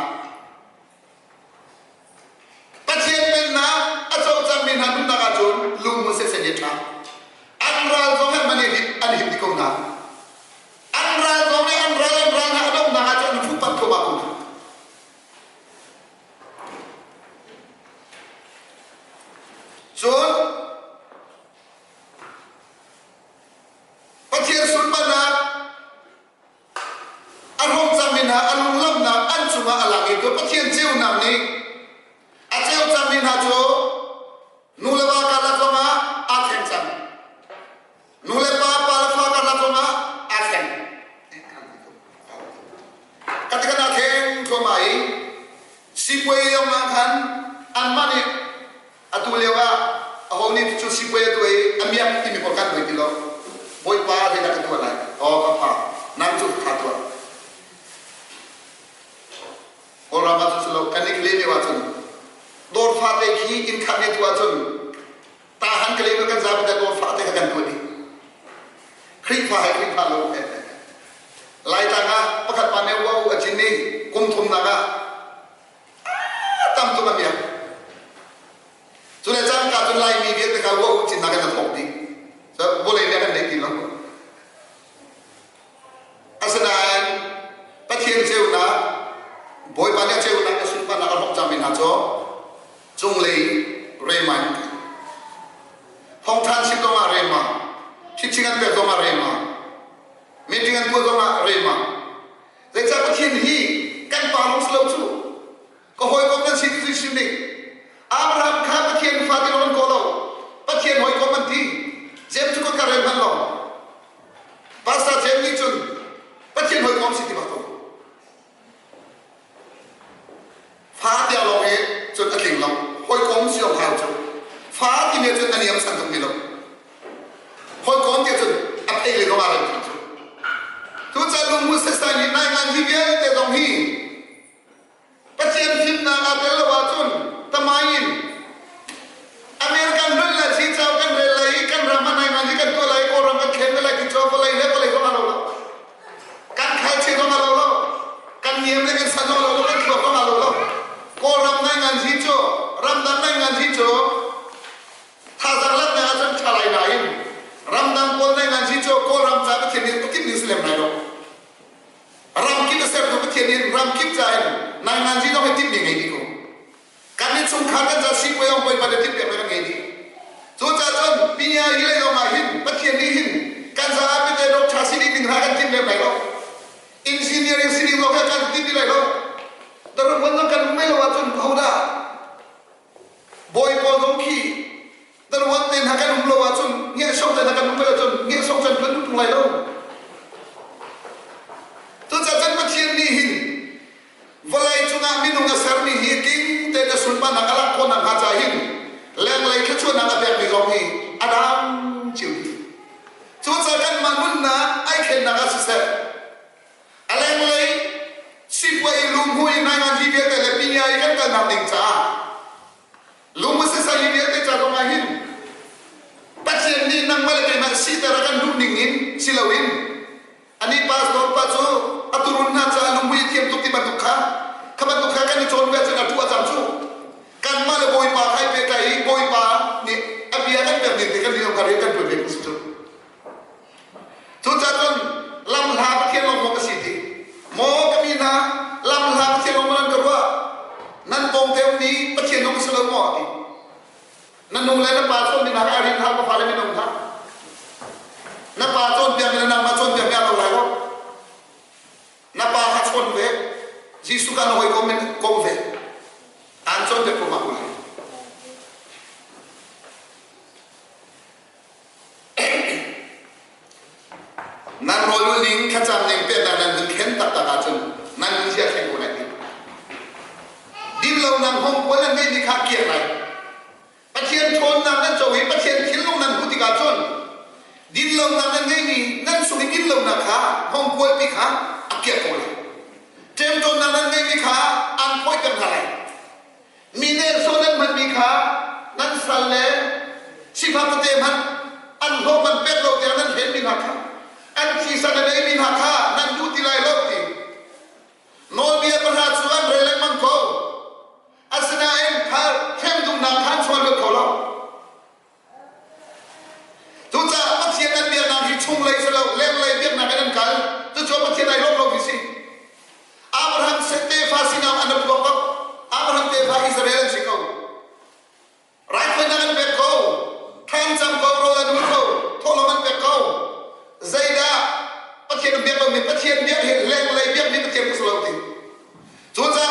Pathian pennak a co cangmi hna nunnak ahcun lungmu setsai hi ṭha. An ral zong he man an him ti ko hna. An ral zong nih an ral an ral hna a donghnak ahcun an fuhpanh thluahmah ko hna. Cun Pathian sunparnak a hrawm cangmi. cungah a lang i cu Pathian ceunak nih a ceu cangmi hna cu nu le va karlak zongah aa thleng cang. Nu le pa, pa le fa karlak zongah aa thleng. Katikan aa thleng thluahmah i sipuai zong ah khan anmah nih atu lio ah aho nih cu sipuai a tuah i a miak timi pawl kan buai ti lo. Bawipa zeidah ka tuah lai? Aw ka pha, nang cu kha tuah. Kawlram ah cu lo kan i kle lio ahcun dawr fate khi inn khat ne tu ahcun tahan ka le kan zapi dawr fate kha kan tuah dih. Khrihfa he Khrihfa lo he. Laitlang ah pakhat pa ne wow a cin i kum thumnak ah tam tuk a miak. Cu le cangka cun Laimi vialte kha wow cinnak in a thawk dih. So vawlei nih a kan deih ti lo. Asinain Pathian ceunak, Bawipa nih a ceunak a sunparnak a hlawk cangmi hna cu cunglei rema in thawngṭha chim zongah rema, ṭhiṭhing an pek zongah rema, meeting an tuah zongah rema. Zeicah Pathian hi kan pa lawng si lo cu ka hawikom nan si ti cu chim ding. Abraham kha Pathian fa ti lawng an kaw lo. Pathian hawikom an ti. Jem cu ka rem hmanh lo. Pastor Jem nih cun Pathian hawikom si ti bak ko. Fa tiang lawng hi cun a tling lo. Hawikom si awk hau cu. Fa timi cun a niam san tuk mi lo. Hawikom tiah cun a phei le zong aa rem cu. Cucaah lungmu setsai nih nai ngan hi vialte zong hi Pathian fimnak aa tel lo ahcun tamai in American rel lai si cau kan rel lai i kan ram ah nai hi kan tuah lai Kawlram kan khen lai ti cu vawlei le vawlei zong a lo lo. Kan khalchih zong a lo lo. Kan niam le kan san zong a lo lo. Kan thluak zong a lo lo. Kawlram nai ngan hi cu ramdang nai ngan hi cu thazaang laknak ahcun ṭha lai nain ramdang pawl nai ngan hi cu Kawlram ca Pathian nih a timh ning si lem lai lo. Ramkip a sertu Pathian nih ramkip ca in nainganzi zong hi timhmi ngei dih ko. Kan nih chungkhar kan ca sipuai zong Bawipa nih timhpiak kan ngei dih. Cucaah cun pinya hi lei zong ah hin Pathian nih hin kan zapi te doctor si ding ding hna kan timh lem lai lo. Engineering si ding zong hi kan timh lai lo. Darum zong kan um lo ahcun hodah Bawi pawl zong khi daruan te hna kan um lo ahcun ngiahsawng te hna kan um lo ahcun ngiahsawng can tuan tung lai lo. Cucaah cun Pathian nih hin vawlei cungah minung a sermi hi tling tein a sunparnak a lak khawh nakhnga ca hin lenglei thluachuahnak a pekmi zong hi a dang cio dih. Cucaah kanmah nunnak ai thlennak ah siseh a lenglei sipuai i lunghmui i naingan hi vialte le pinya i kan kalnak ding caah lungmusisa hi vialte ca zongah hin Pathian nih nangmah le keimah siter a kan duh ning in si loin ani pastor pa cu a turun hna caah lungmui a thiam tuk ti bantuk kha kha bantuk kha kan i cawn ve cun a tu a cang cu kanmah le Bawipa kha i pehtlai i Bawipa nih a bia kan pek ning te kan rian kha rian kan tuan ve si cu Cucaah cun lamhla Pathian lawng maw ka si ti? Maw ka mi hna, lamhla Pathian lawng maw nan ka ruah? Nan pawngte ummi Pathian lawng ka si lo maw? a ti. Na nu le na pa cawnmi hna kha rin hlah, ka fale minung hlah. Na pa cawnpiakmi le nangmah cawnpiakmi aa lo lai lo. Na pa kha chawn ve. Jesuh kha na hawikom in kom ve. Aan cawnpiak ko ma ko lai. Nan rawl ning thlacam ning peknak nan vun thlen taktak ahcun nan nunzia thleng ko lai ti. Dinlonak hngawngkual nan ngeihmi kha kiak lai. Pathian ṭhawnnak nan co i Pathian thinlung nan hmuh tikah cun dinlonak nan ngeihmi nan sung i dinlonak kha hngawngkualpi kha a kiak ko lai. Ṭemṭawnnak nan ngeihmi kha an phawihter hna lai. Mi nehsawh nan hmanmi kha nan sal le sifak tete hmanh an hlawh man pek lo tiang nan hlenmi hna kha an thisa nan eimi hna kha nan duh ti lai lo ti nawlbia pahra cu an rel lengmang ko asinain kha hrem duhnak kha an chuah lut kho lo Cucaah Pathian an biaknak hi chunglei si lo lenglei biaknak in an kal. Cucu Pathian ai lawm lomi si. Abraham tefa sinah an phuak bak. Abraham tefa Israel an si ko. Raithawinak an pek ko. Thlan cam ko, rawl an ul ko, thawhlawm an pek ko. Zeidah Pathian an biak lomi Pathian biak hi lenglei biakmi Pathian ka si lo ti. Cucaah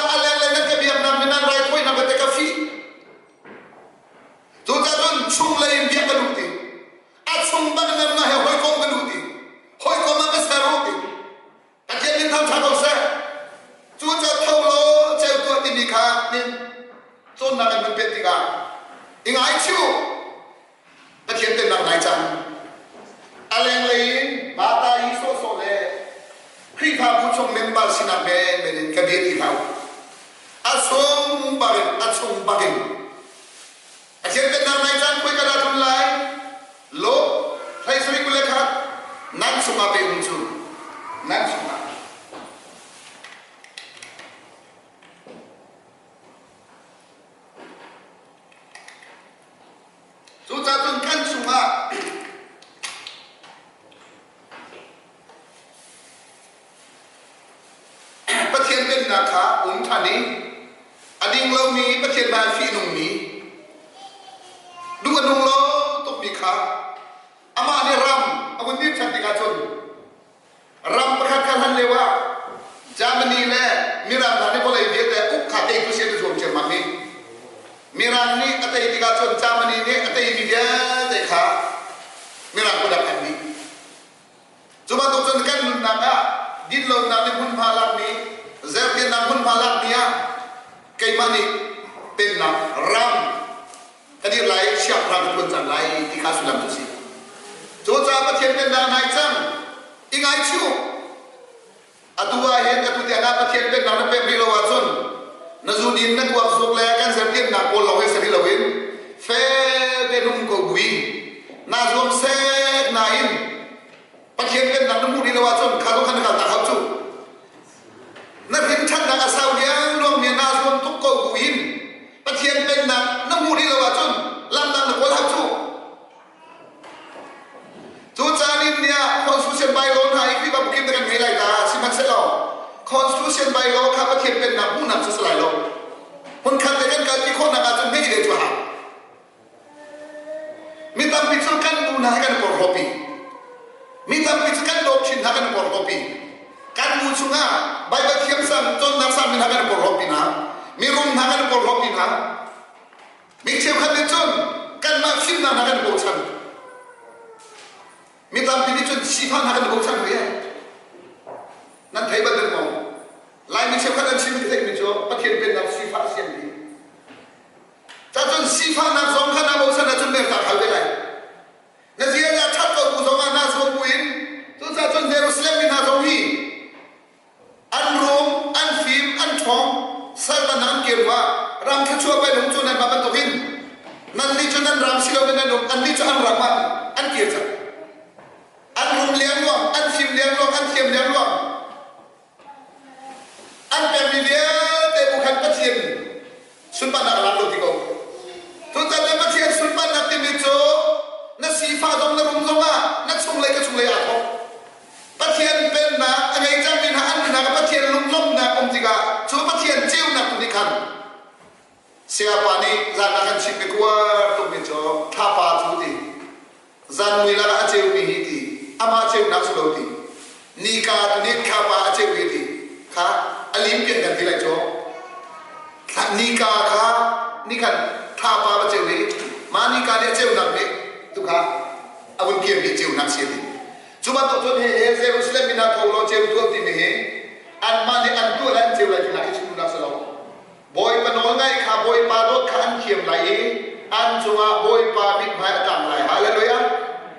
Cawnnak kan hun peh tikah i ngaichih u. Pathian pennak nai cang. A lenglei in bata i sawhsawh le Khrihfabu chung member sinak menmen in ka bia ti hlah u. A sung bangin a chung bangin Pathian pennak nai cang khui ka dah tlun lai. Lo hlei sarih 21 nan chungah pe um cu nan chungah. Cucaah cun kan chungah Pathian pennak kha um ṭhan i a ding lomi Pathian hmai fihnungmi duh a nung lo tukmi kha amah nih ram a vun dir ṭhan tikah cun Ram pakhat kha hlan lio ah Germany le Mirang hna nih vawlei vialte uk kha teitu si an i zuam ciammam i Mirang nih a tei tikah cun Germany nih a teimi vialte kha Mirang kut ah phan dih. Cu bantuk cun kan nunnak ah dinlonak nih hmunhma lakmi, zertiannak hmunhma lakmi ah keimah nih pennak ram ka dir lai siangpahrang ka ṭuan cang lai ti kha sullam cu a si. Cucaah Pathian pennak nai cang i ngaichih u. Atu ah hin atu tiang ah Pathian pennak na pek rih lo ahcun na zudin na kuak zuk le kan sertiannak pawl lawng hi si rih loin fel tein um ko bui naa zuam sek nain Pathian pennak na hmuh rih lo ahcun kha zong khan na kal tak hau cu. Na hrin ṭhatnak a sau liangluang mi naa zuam tuk ko buin Pathian pennak na hmuh rih lo ahcun lamdang na kawl hau cu. Cu caan in niah Constitution bylaw hna i Khrihfa bu kim te kan ngei lai ta sihmanhsehlaw Constitution bylaw kha Pathian pennak hmuhnak cu si lai lo. Hmunkhat te kan kalpi khawhnak ahcun hme i cu a hau. Mi tampi cu kan bu hna hi kan porhlawpi. Mi tampi cu kan dawt hna kan porhlawpi. Kan bu chungah Baibal thiamsang cawnnak sangmi hna kan porhlawpi hna. Mirum hna kan porhlawpi hna. Mi cheukhat nih cun kanmah fimnak hna kan bochan. Mi tampi nih cun sifah hna kan bochan ve. Nan thei bal maw? Laimi cheukhat an chim ka theihmi cu Pathian pennak sifah a siam ti. Cacun sifahnak zong kha naa bochan ahcun mertak hal ve lai. Na ziaza ṭhat ko bu zong ah naa zuam buin cucaah cun Jerusalem mi hna zong hi an rum, an fim, an ṭhawng, saltan an kir ah ram thluachuah pai lung cu nanmah bantukin nannih cu nan ram si loin nan um, annih cu an ram ah an kir cang. An rum liangluang, an fim liangluang, an thiam liangluang. An pekmi vialte bu khan Pathian sunparnak a lak lo ti ko. Tutan Pathian sunparnak timi cu na sifah zong na rum zongah na chunglei ka chunglei aa thawk. Pathian pennak a ngei cangmi hna an nunnak ah Pathian lunglawmhnak um tikah cu Pathian ceunak tu nih khan sayapa nih zan ah kan chimmi kuar tukmi cu thlapa cu ti Zan mui lakah a ceumi hi ti amah ceunak si lo ti nika tu nih thlapa a ceu hi ti kha a lim pian kan ti lai cu nika kha ni khan thlapa va ceu hi mah nika nih a ceunak nih tu kha a vun kiammi ceunak si ti cu bantuk cun he he Jerusalem min ah tho law ceu tuah timi hi anmah nih an tuah lai an ceu lai tinak hi chim duhnak si lo Bawipa nawlngaih kha Bawipa dawt kha an thiam lai i an cungah Bawipa mithmai a tlang lai. Hallelujah!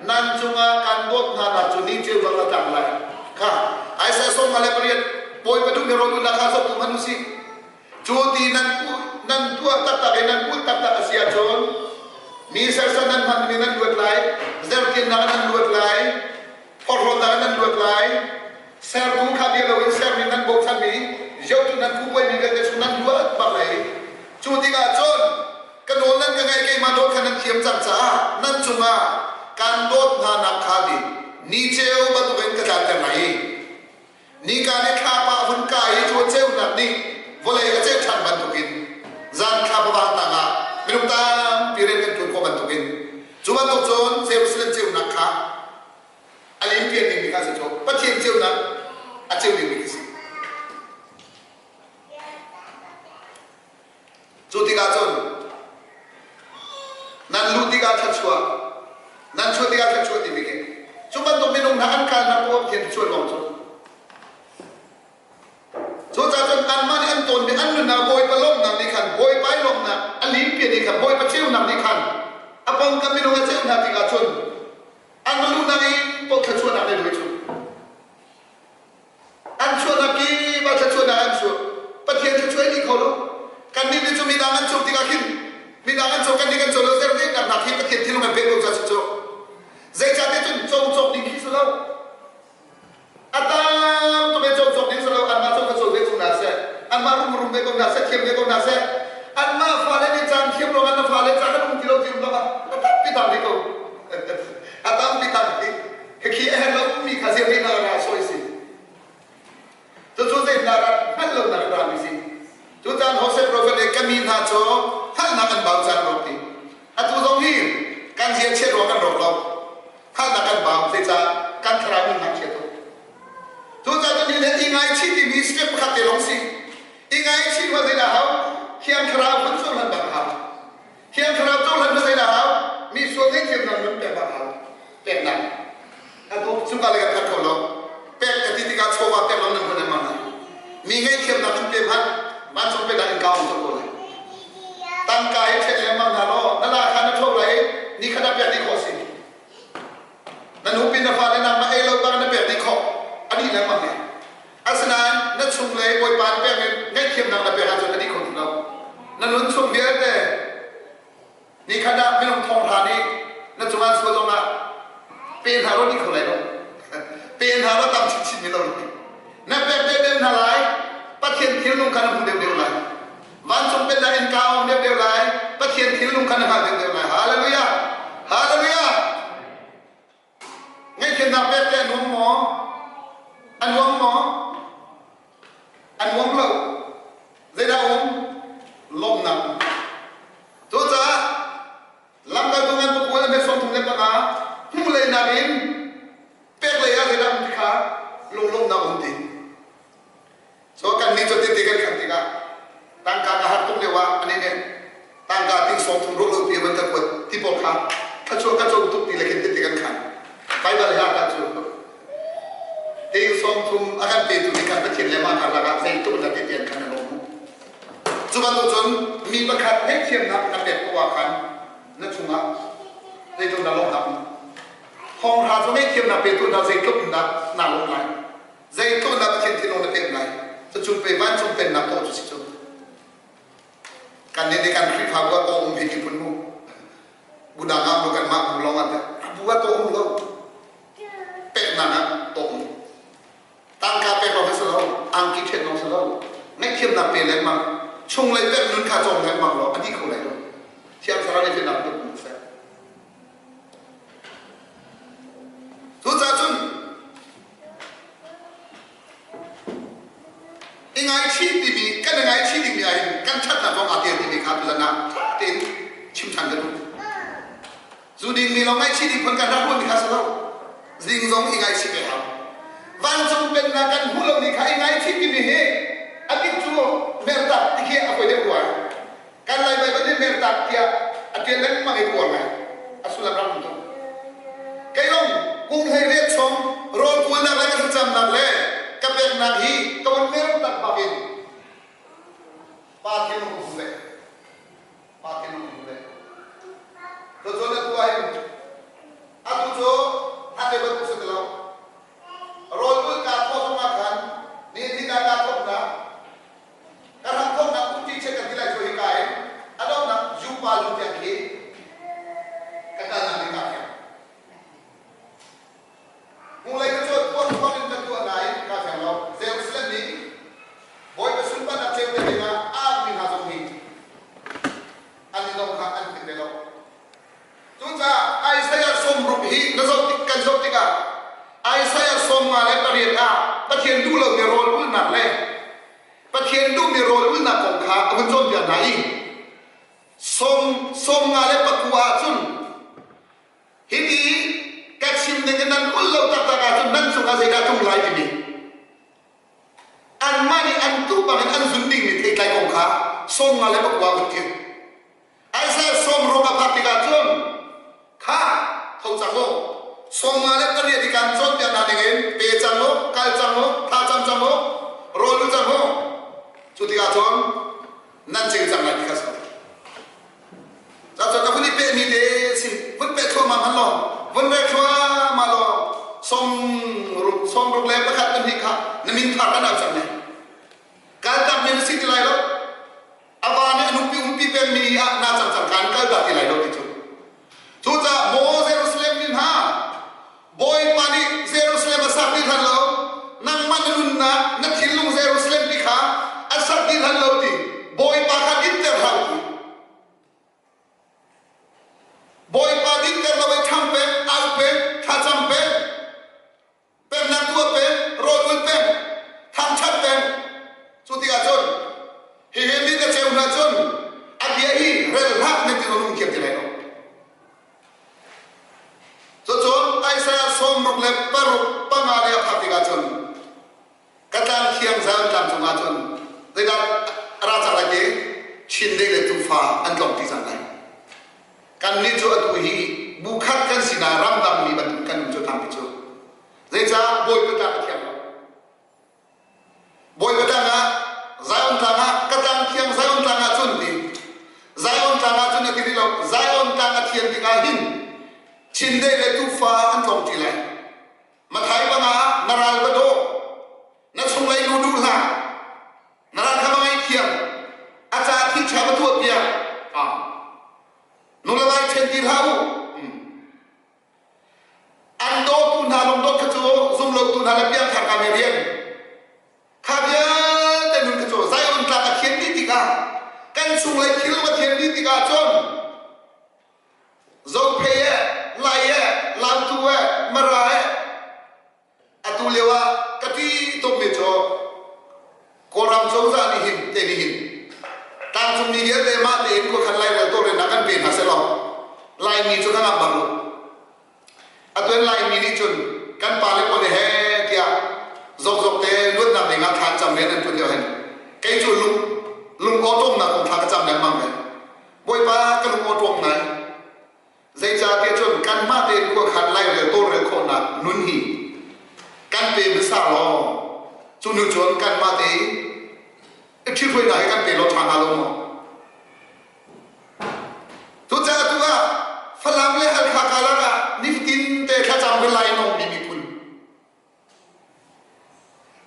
Nan cungah kan dawt hna nak cu ni ceu bang a tlang lai. Kha Isaiah 58 Bawipa duhmi rawlulnak kha zoh tu hmanh u sih. Cu ti nan nan tuah taktak i nan ulh taktak a si ahcun mi sersan nan hmanmi nan luat lai, zertiannak nan luat lai, Porhlawtnak in nan luat lai. Sertu kha bia loin sermi nan bochanmi zohtu nan kuhpuaimi vialte chung nan luat bak lai. Cu tikah cun ka nawl nan ka ngaih keimah dawt kha nan thiam cang caah nan cungah kan dawt hna nak kha ti ni ceu bantukin ka tlanter lai i nika nih thlapa a hun kai i cu ceunak nih vawlei a ceuh ṭhan bantukin zan thlapa vang tangah minung tampi rian kan ṭuan khawh bantukin cu bantuk cun Jerusalem ceunak kha a limpian dingmi kha si cu Pathian ceunak a ceu dingmi khi si. Cu tikah cun nan luh tikah thluachuah nan chuah tikah thluachuah timi khi cu bantuk minung hna an kalnak poah Pathian thluachuah lawng cu Cucaah cun anmah nih an tawnmi an nunnak Bawipa lawmhnak nih khan Bawipa i lawmhnak a pawngkam minung a ceuh hna tikah cun an va luhnak i paoh thluachuahnak le duai cu an chuahnak kip ah thluachuahnak an chuah. Pathian thluachuah i kho lo. Kannih nih cu midang an cawk tikah khin midang an cawk kannih kan cawk lo zerhnak hna khi Pathian thinlung an pek ko ca cu. Zeicahtiah cun co cawk ding khi si lo. A tam tuk i co cawk ding si lo. Anmah co kha co ve ko hna seh. Anmah rum rum ve ko hna seh, thiam ve ko hna seh. Anmah fale nih caan thiam ruangah na fale caan an um ti lo ti um lo ah a tampi tam rih ko. A tampi tam rih. Khikhi a herh lomi kha zeitindah ra sawi si? Cucu zeitindah rak hngalh lonak in rami si? Tutan Hosea profet nih ka mi hna cu hngalhnak an bau caan rawk ti. Atu zong hi kan zia chiat ruang kan rawk lo. Hngalhnak kan bau zeicah kan thlarau nun ngakchia tuk. Tutan cu ni le i ngaichih timi step pakhat te lawng si. I ngaichih hma zeidah hau? Thiang thlarau hun cohlan bak a hau. Thiang Thlarau cohlan cu zeidah hau? Mi sual ngaihthiamnak nun pek bak hau. Peknak. Atu cuka le kan khat kho lo. Pek ka ti tikah chawva pek lo nan hman lengmang lai. Mi ngaihthiamnak cu pe hmanh vancung pennak in kau cang ko lai. Tangka hi ṭhen lengmang hna law na la kha na ṭho lai i ni khat ah pek dih khawh si. Na nupi na fale nangmah ei lo bang na pek dih khawh. A dih lengmang lai. Asinain na chunglei Bawipa na pekmi ngaihthiamnak na pek ahcun a dih kho ti lo. Na nun chung vialte nikhat ah minung thonghra nih na cungah sual zongah pe hna law dih kho lai lo. Pe hna law tam chinchin mi lo. Na pek deuhdeuh hna lai, Pathian thilnung kha na hmu deuhdeuh lai. Vancung pennak in kaa ong deuhdeuh lai, Pathian thilnung kha na hngal deuhdeuh lai. Hallelujah! Hallelujah! Ngaihthiamnak pek teh a nuam maw? A nuam maw? A nuam lo. Zeidah um? Lawmhnak um. Cucaah lamkaltu ngan pakua le 35 hmuhlei nakin pek lei ah zeidah um ti kha lunglawmhnak um ti. So kannih cu tete kan khan tikah tangka ka har tuk lio ah ani nih tangka ting sawm thum ruah lo pi van ka kuat ti pawl kha thlachuah ka co tuk ti le khin tete kan khan. Baibal he ah cu ting sawm thum a kan petu nih khan Pathian le mah karlak ah zeitluk in dah tete an khan an um. Cu bantuk cun mi pakhat ngaihthiamnak na pek ko ah khan na chungah zeitluk dah lawmhnak um. Thawngṭha cu ngaihthiamnak petu hna zeitluk in dah naa lawm lai. Zeitluk dah Pathian thinlung na pek lai? Cucu pe vancung pennak tawh cu si cu. Kan nih nih kan Khrihfabu ah tawh um hi ti phun mu. Budang ah mu kan mah bu lawng ah bu ah tawh um lo. Peknak ah tawh um. Tangka pek lawng si lo, angki ṭhen lawng si lo. Ngaihthiamnak pe lengmang. Chunglei pek nun kha cawm lengmang law a dih kho lai lo. Thiang Thlarau nih fiannak tuk seh. Cucaah cun i ngaichih timi kan i ngaichih dingmi ahhin kan ṭhatnak zong aa tel timi kha tuzan ah ṭha tein chim ṭhan ka duh. Zu dingmi lawng ngaihchih ding phun kan rak ruahmi kha si lo. Zing zong i ngaihchih ve hau. Vancung pennak kan hmuh lomi kha i ngaihchih timi hi a bik cu mertak ti khi a fawi deuh rua. Kan Lai Baibal nih mertak tiah a ṭial lengmang i ka uar ngai. A sullam rak um tuk. Kei zong kum 18 chung rawl kualnak le ka thlacamnak le ka peknak hi ka vun mertak bak in pa thinlung ka hmu ve. Pa thinlung ka hmu ve. Cucun atu ahhin atu cu hlan lio bantuk si ti lo. Rawl ulh kaa thawh zongah khan nihin hi kaa thawknak Ka ram khawhnak uti che kan ti lai cu hika in a donghnak Jupa lu tiang khi ka kalnak ding kaa fiang. Hmunglei ka cuan puan in ka tuah nain kaa fiang lo. Jerusalem nih Bawipa sunparnak ceu te dingah a mi hna zong hi an i dong kha an tling ve lo. Cucaah Isaiah 60 hi na zoh tik kan zoh tikah Isaiah 58 ah Pathian duh lomi rawl ulhnak le Pathian duhmi rawl ulhnak kong kha a vun cawnpiak hna i sawm 59 ahcun hiti ka chim ding in nan ulh lo taktak ahcun nan cungah zeidah tlung lai timi anmah nih an tuh bangin an zun dingmi theitlai kong kha 59 vun thim. Isaiah 60 a phak tikah cun kha tho cang u 58 i kan cawnpiak hna dingin pe cang u kal cang u thla cam cang u rawl u cang u cu tikah cun nan cing cang lai ti kha si. Cun ka vun i pehmi te si. thluahmah hmanh law vun rel thluahmah law som ruk som ruk le pakhat kan hnih kha na min thar kan au cang ne. Kaltak mi na si ti lai lo. A va nih a nupi umpi pengmi ah naa cang cang kan kal dah ti lai lo ti cu. Cucaah maw Jerusalem mi hna, Bawipa nih Jerusalem a sak dih hlan lo, nangmah na nunnak, na thinlung Jerusalem ti kha a sak dih hlan lo ti Bawipa kha dinter hlah u ti. Bawipa dinter lo i ṭhang peng, au peng, thlacam peng, Pemnak tuah peng, rawl ul peng, thangṭhat peng. Cu tikah cun hihi mi ka cheu hna cun a bia hi rel hlah nan ti zong thiam ti lai lo. Cucun Isaiah 66 panga le a phak tikah cun ka tlang thiang Zion tlang cungah cun zeidah a ra cang lai ti Chindeih le tuufa an tlong ti cang lai. Kannih cu atu hi bu khat kan sinak ramdang mi bantuk kan um cu tampi cu. Zeicah Bawipa tlang a thiang lo? Bawipa tlang ah Zion tlang ah ka tlang thiang Zion tlang ah cun ti Zion tlang ah cun a ti rih lo. Zion tlang a thian tikah hin Chindeih le tuufa an tlong ṭi lai. Mathai panga ah na ral va daw, na chunglei nu duh hlah, na ral kha va ngaihthiam, a ca thil ṭha va tuah piak. Ah. Nu le vai ṭhen ti hlah u. An dawtu hna lung dawt kha cu zumlotu hna le piangthar ka mi rian. Kha vialte nun kha cu Zion tlang a thian dih tikah kan chunglei thil a thian dih tikah cun Zophei eh, Lai eh, Lautu eh, Mara eh, atu lio ah ka ṭih tukmi cu Kawlram cozah nih hin te nih hin tlangcungmi vialte mah tein khuakhan lairel tawlrelnak kan pe hna sehlaw Laimi cu kan ngamh bak lo. Atu in Laimi nih cun kan pale pawl he tiah zokzok te luatnak ding ah thla an cam rian an ṭuan lio hin kei cu lung lung awṭawmnak kong thla ka cam lengmang ve. Bawipa ka lung awṭawm ngai. Zeicahtiah cun kanmah tein khuakhan lairel tawlrel khawhnak nun hi kan pe hmasa law cu nu cun kanmah tein i ṭhithruainak hi kan pe law ṭha hnga lo maw? Cucaah tu ah Falam le Halkha karlak ah nifatin te thlacam kan lai nongmi miphun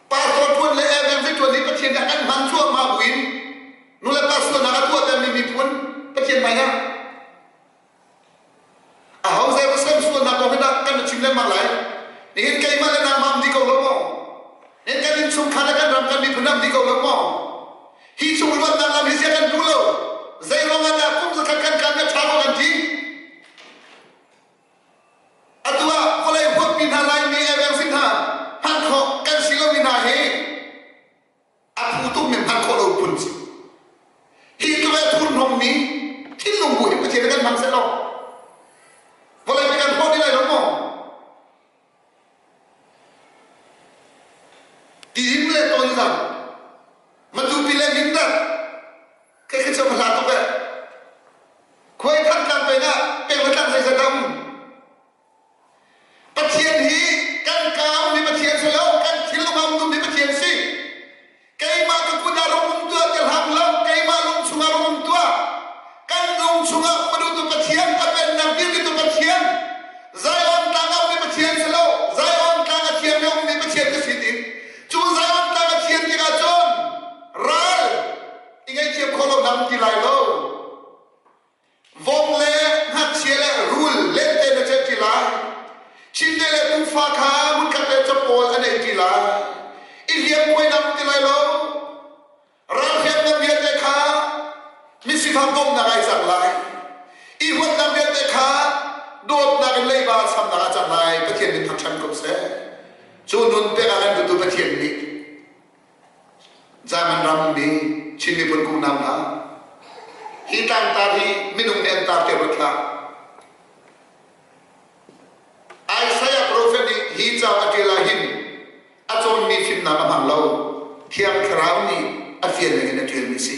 pastor ṭuan le evangelist ṭuan hi Pathian nih an hman cuahmah buin nulepa sualnak a tuahtermi miphun Pathian hmai ah aho zei sualnak kong hi dah kan chim lengmang lai nihin keimah le nangmah am dih ko lo maw nihin kan innchungkhar le kan ram kan miphun am dih ko lo maw hi chung luatnak lam hi zia kan duh lo zei ruang ah dah kum zakhat kan kan ṭha ko kan ti Atu ah vawlei huapmi hna Laimi eveng hna hman khawh kan si lomi hna hi a phu tukmi hman khawh lo phun si. Hi tluk a thurhnawmmi thinlung bu hi Pathian kan hmang seh law vawlei pi kan hlawt ti lai lo maw? Tiim le tonzang, Matupi le Mindat, Khi khi cu hla tuk eh. Khuai thantlang peng ah peng le tlang zeizat a um. Pathian hi kan ka ummi Pathian si lo, kan thinlung ah um duhmi Pathian si. Keimah ka kut ah rung um tuah ti hlam lo, keimah lung chungah rung um tuah. Kan lung chungah um a duhtu Pathian, a pennak dirpitu Pathian, Zion tlang ah ummi Pathian si lo, Zion tlang a thiam i ummi Pathian ka si ti. Cu Zion tlang a thian tikah cun ral i ngaihthiam khawh lo nam ti lai lo. Vom le ngakchia le rul lente na celh ṭi lai. Chindeih le tuufa kha hmunkhat le capawl an ei ṭi lai. I hliamkhuai nam ti lai lo. Ralhriamnam vialte kha misifak bawmhnak ai cang lai. I huatnak vialte kha dawtnak in leiba samnak a cang lai. Pathian min thangṭhat ko seh. Cu nun pek ah kan duhtu Pathian nih German ram mi Chin miphun kunau hna hi tlangtar hi minung nih an tar te ruat hlah. Isaiah profet nih hi ca a ṭial ah hin a cawnmi fimnak a hmang lo. Thiang Thlarau nih a fial ning in a ṭialmi a si.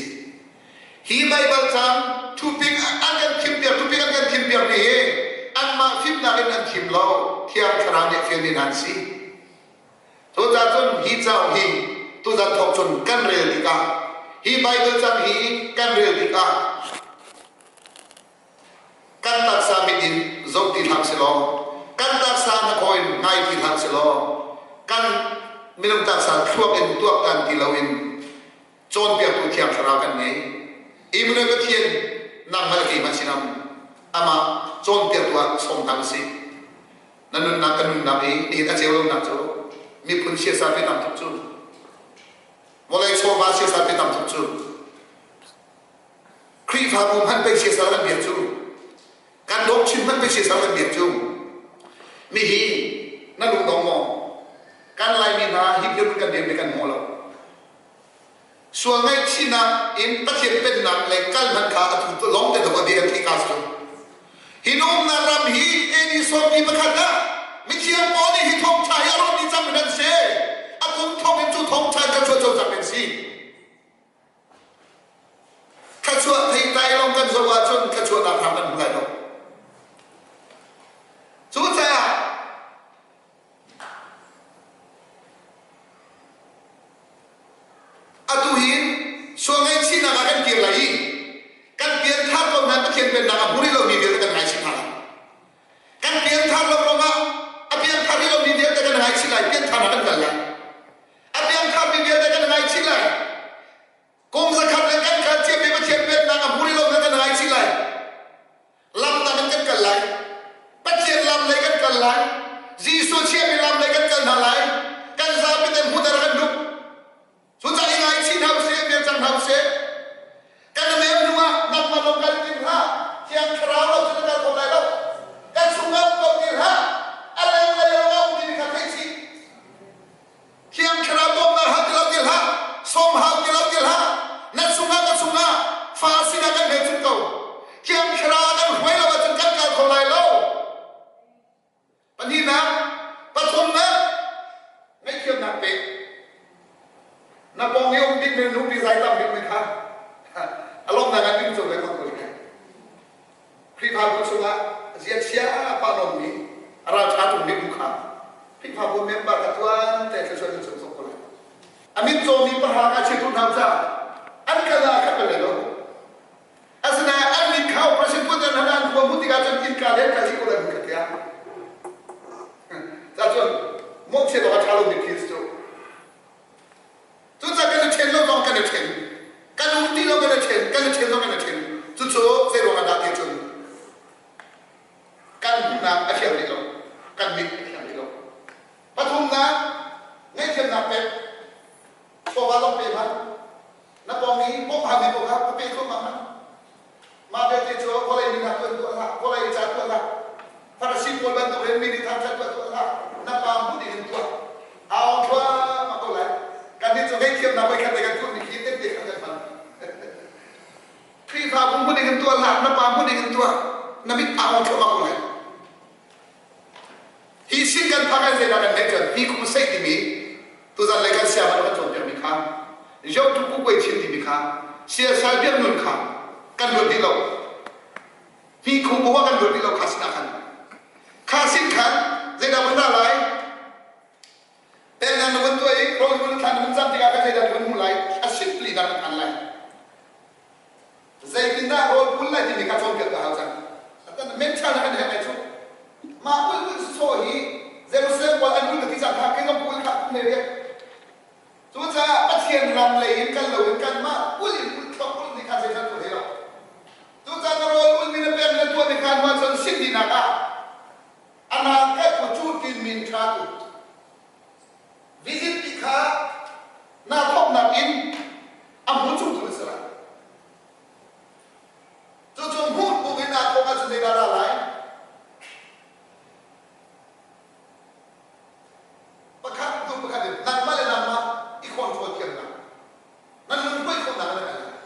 Hi Baibal caang thuping an kan thimpiak thuping an kan thimpiakmi hi anmah fimnak in an thim lo. Thiang Thlarau nih a fialmi hna an si. Cucaah cun hi cauk hi tuzan thawk cun kan rel tikah hi Baibal cang hi kan rel tikah kan taksa mit in. zoh ti hlah selaw, kan taksa na khaw in ngai ti hlah selaw, kan minung taksa thluak in tuaktan ti loin cawnpiaktu Thiang Thlarau kan ngei. Immanuel Pathian nangmah le keimah sinam amah cawnpiaktu ah sawm hna usih. Na nunnak ka nunnak i nihin a ceu lonak cu miphun siasal pe tam tuk cu vawlei chawva siasal pe tam tuk cu Khrihfabu hmanh pei siasal kan biak cu kan dawt chin hmanh pei siasal kan biak cu mihi na lungdong maw kan Laimi hna hi dirhmun kan dirmi kan hmu lo Sual ngaihchihnak in Pathian pennak lei kal hmanh kha a thu lawng te dawh a an theih ka si. Hi na umnak ram hi AD sawmli pakhat ah mithiang Paul nih hi thawngṭha hi a rawt dih cang in an si. A kum thong in cu thawngṭha in kan chuah cio cang in si. Thluachuah theitlai lawng kan zoh ahcun thluachuahnak hram kan hmu lai lo. Cucaah Atu hin sual ngaihchihnak ah kan kir lai i kan pianthar ko nain Pathian pennak a hmu rih lomi vialte kan ngaichih hna lai. Kan pianthar lo ruangah a pianthar rih lomi vialte kan ngaichih lai, piantharnak kan kal lai. A piantharmi vialte kan ngaichih lai. Kum zakhat le kan kal ciami Pathian pennak a hmu rih lo kan ngaichih lai. Lam dang in kan kal lai. Pathian lam lei kan kal lai. Jesuh chiahmi lam lei kan kal hna lai. Kan zapi te hmuhter kan duh. Cucaah i ngaichih hna usih, mer cang hna usih. Kan mer hnu ah nangmah lawng kan tim hlah. Thiang Thlarau lo cu na kal kho lai lo. Kan chungah um ko ti hlah. A lenglei lawng ah um timi kha theih chih. Thiang Thlarau bawmnak hal ti lo ti hlah, sawm hal ti lo ti hlah. Na chungah ka chungah fa sinah kan hmelchunh ko. Thiang Thlarau ah kan hruai lo ahcun kan kal kho lai lo. Pahnihnak, pathumnak, ngaihthiamnak pek. Na pawng i um dingmi nupi zai tam bikmi kha a lawmnak ngan ding cu lengmang ko Khrihfabu chungah ziachia pa lawmmi a ralṭha ṭungmi bu kha Khrihfabu member kha tuan te thluachuah nan chung sok ko lai. A mit cawmi pahra kha chitu hna ca an kal ah khat bal lo. Asinain an mit kha operation tuah hna an khua hmuh tikah cun innka le kal ko lai kha tiah. Ca cun mawhchiat awk a ṭha lomi thil cu. Cucaah kan i ṭhen lo zong kan i ṭhen. Kan um ti lo kan i ṭhen, kan i ṭhen zong kan i ṭhen. Cucu zei ruang ah dah ti cun kan hmuhnak a fiang rih lo. Kan mit a fiang rih lo. Pathumnak, ngaihthiamnak pek. Chawva zong pe hmanh. Na pawng i bawmh halmi paoh kha ka pe thluahmah hmanh. Mah vialte cu vawlei min ah tuan tuah hlah, vawlei ca tuah hlah. Farasi pawl bantukin mi nih thangṭhat tuah tuah hlah. Na pa hmuh ding in tuah. Aa thluahmah ko lai. Kannih cu ngaihthiamnak voikhat te kan tuahmi khi tette khan kan hman. Khrihfabu hmuh ding in tuah hlah, na pa hmuh ding in tuah. Na mit aa ong thluahmah ko lai. Hi sin kan phak ah zeidah kan neih cun hi crusade timi tuzan lei kan sianginn kan cawnpiakmi kha Yotu Kukuai Chin timi kha siasal biaknun kha kan ruat dih lo. Hi khu bu kan ruat dih lo kha sin ah khan. Kha sin khan zeidah vun ra lai? Pennak na vun tuah i rawl vun thlan vun cam tikah kan zeidah vun hmuh lai? A simply dah kan phan lai. Zeitindah rawl pul lai timi kha cawnpiak ka hau cang. Mental na kan herh lai cu. Mah ul ul sawh hi Jerusalem pawl an ul ka ti cang kha kei zong ul kha kum le riak. Cucaah Pathian ram lei in kal loin kanmah ul in ul thlok ul ni kha zeital tu he lo. Cucaah na rawl ul mi na pek na tuah mi kha hnuah cun sin dinak ah ana ka tu cu tin min tha tu visit ti kha na thawknak in a hmu chung tu na si lai. Cucu hmuh bu in aa thawk ahcun zeidah ra lai? Pakhat hnu pakhat in nangmah le nangmah i control thiamnak, nan lungkuai khawhnak na kal lai.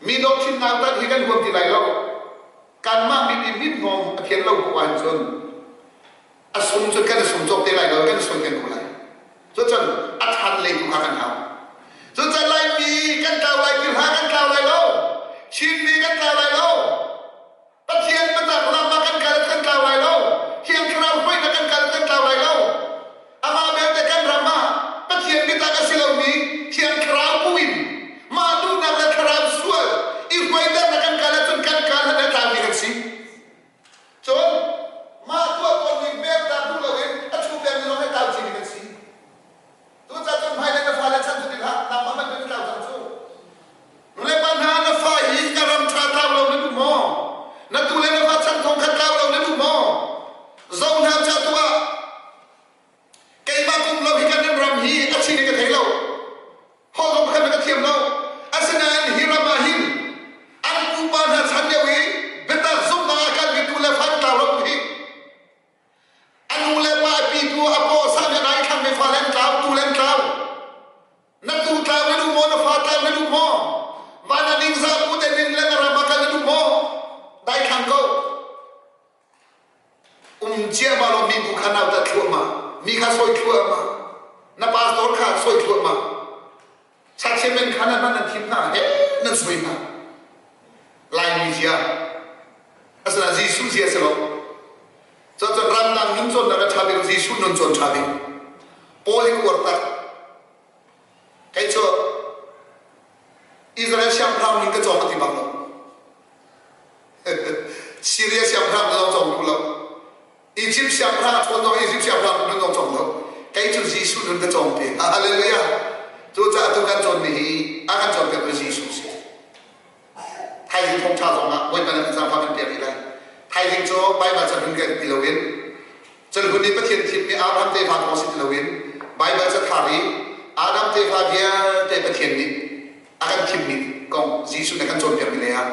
Mi dawtthimnak tat hi kan huam ti lai lo. Kanmah mit i mithmawm a thian lo ko ahcun a sung cun kan i sung cawk te lai lo, kan i suai te ko lai. Cucun a ṭhan lei tu kha kan hau. Cucun Laimi kan tlau lai ti hlah kan tlau lai lo. Chinmi kan tlau lai lo. Pathian biatak lam ah kan kal kan tlau lai lo. Thiang Thlarau hruainak kan kal kan tlau lai lo. Amah belte kan ram ah Pathian biatak a si lomi Thiang Thlarau bu in mah duhnak le thlarau sual i hruaiternak kan kal ahcun kan kal han a tlaumi kan si. Cun mah tuah tawnmi peknak duh loin a chu pengmi zong hi tlau cimi kan si. Cucaah cun hmailei na fale chan cu ti hlah, nangmah hmanh na tlau cang cu. Nulepa hna na fa hi ka ram ṭha tlau lo na duh maw? Na tu le na fa chan thong khat tlau lo na duh maw? Zo hna ca tu ah keimah kum lo hi kan ram hi a chin in ka thei lo. Holh zong pakhat ka thiam lo. Asinain hi ram ah hin an pupa hna chan lio i biatak zumhnak ah kalmi tu le fa tlau lo hi a nu le pa a pi tu a paw sa na nai thlang mi fa len tlau tu len tlau na tu tlau na duh maw na fa tlau na duh maw van a ning za pu te nin le na ram ah kal na duh maw dai thlang ko um cia ma lo mi bu kha nau ta thluahmah mi kha soi thluahmah na pastor kha soi thluahmah sacrament kha nan nan thim hna he nan soi hna Laimi zia asina Jesuh zia si lo cun ramdang nun cawnnak a ṭha bik Jesuh nun cawn ṭha bik Paul hi uar tak kei cu Israel siangpahrang ning ka cawng ka ti bak lo Syria siangpahrang zong cawng duh lo Egypt siangpahrang a ṭhawn zong Egypt siangpahrang nun zong cawng lo kei cu Jesuh nun ka cawng ti hallelujah cucaah tu kan cawnmi hi a kan cawnpiaktu Jesuh si Thaizing thawngṭha zong ah Bawipa nih kan zaangfah kan pek rih lai. Thaizing cu Baibal cahlun kan ti loin cahlun i Pathian thimmi Abraham tefa kong si ti loin Baibal cathar i Adam tefa vialte Pathian nih a kan thimmi kong Jesuh nih a kan cawnpiakmi lei ah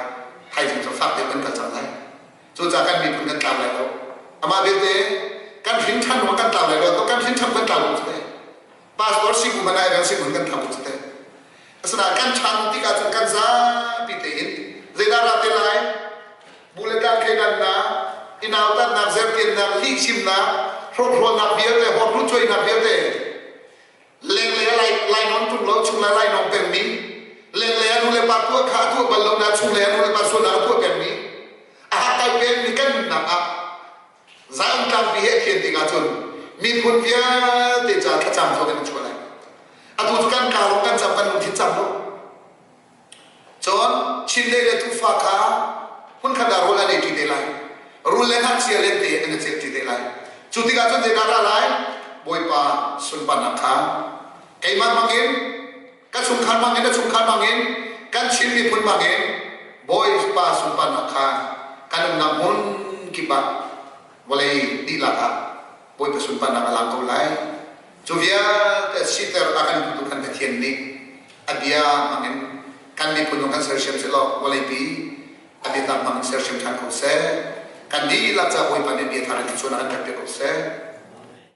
thaizing cu fak deuh kan kal cang lai. Cucaah kan miphun kan tlau lai lo. Amah belte kan hrin ṭhan ruang kan tlau lai lo, kan hrin ṭhan kan tlau lo cu teh. Pastor si bu hmanh ah evan si bu kan tlau cu teh. Asinain kan ṭhan tikah cun kan zapi tein zeidah ra te lai? Bu le tlang thleidannak, i nautatnak, zertiannak, lihchimnak, hrawkhralnak vialte, hawrhlut cuainak vialte, lenglei ah lai, lainawn ṭung lo, chunglei ah lainawng pengmi, lenglei ah nu le pa tuah kha a tuah bal lo na chunglei ah nu le pa sualnak a tuah pengmi, a hakkai pengmi kan nunnak ah Zion tlangpi he a thian tikah cun miphun vialte ca thlacam thawk in an chuah lai. Atu cu kan kaa lawng kan cam kan lungthin cam lo. Cun Chindeih le Tuufa kha hmunkhat ah rawl an ei ṭi te lai. Rul le ngakchia lente an i celh ṭi te lai. Cu tikah cun zeidah ra lai? Bawipa sunparnak kha keimah hmangin ka chungkhar hmangin na chungkhar hmangin kan Chin miphun hmangin Bawipa sunparnak kha kan umnak hmun kip ah vawlei dihlak ah Bawipa sunparnak a lang ko lai. Cu vialte siter a kan duhtu kan Pathian nih a bia hmangin kan miphun zong kan sersiam sehlaw vawleipi a biatak hmangin sersiam ṭhan ko seh. Kan dihlak ca Bawipa nih bia thar in thluachuah kan pek ko seh.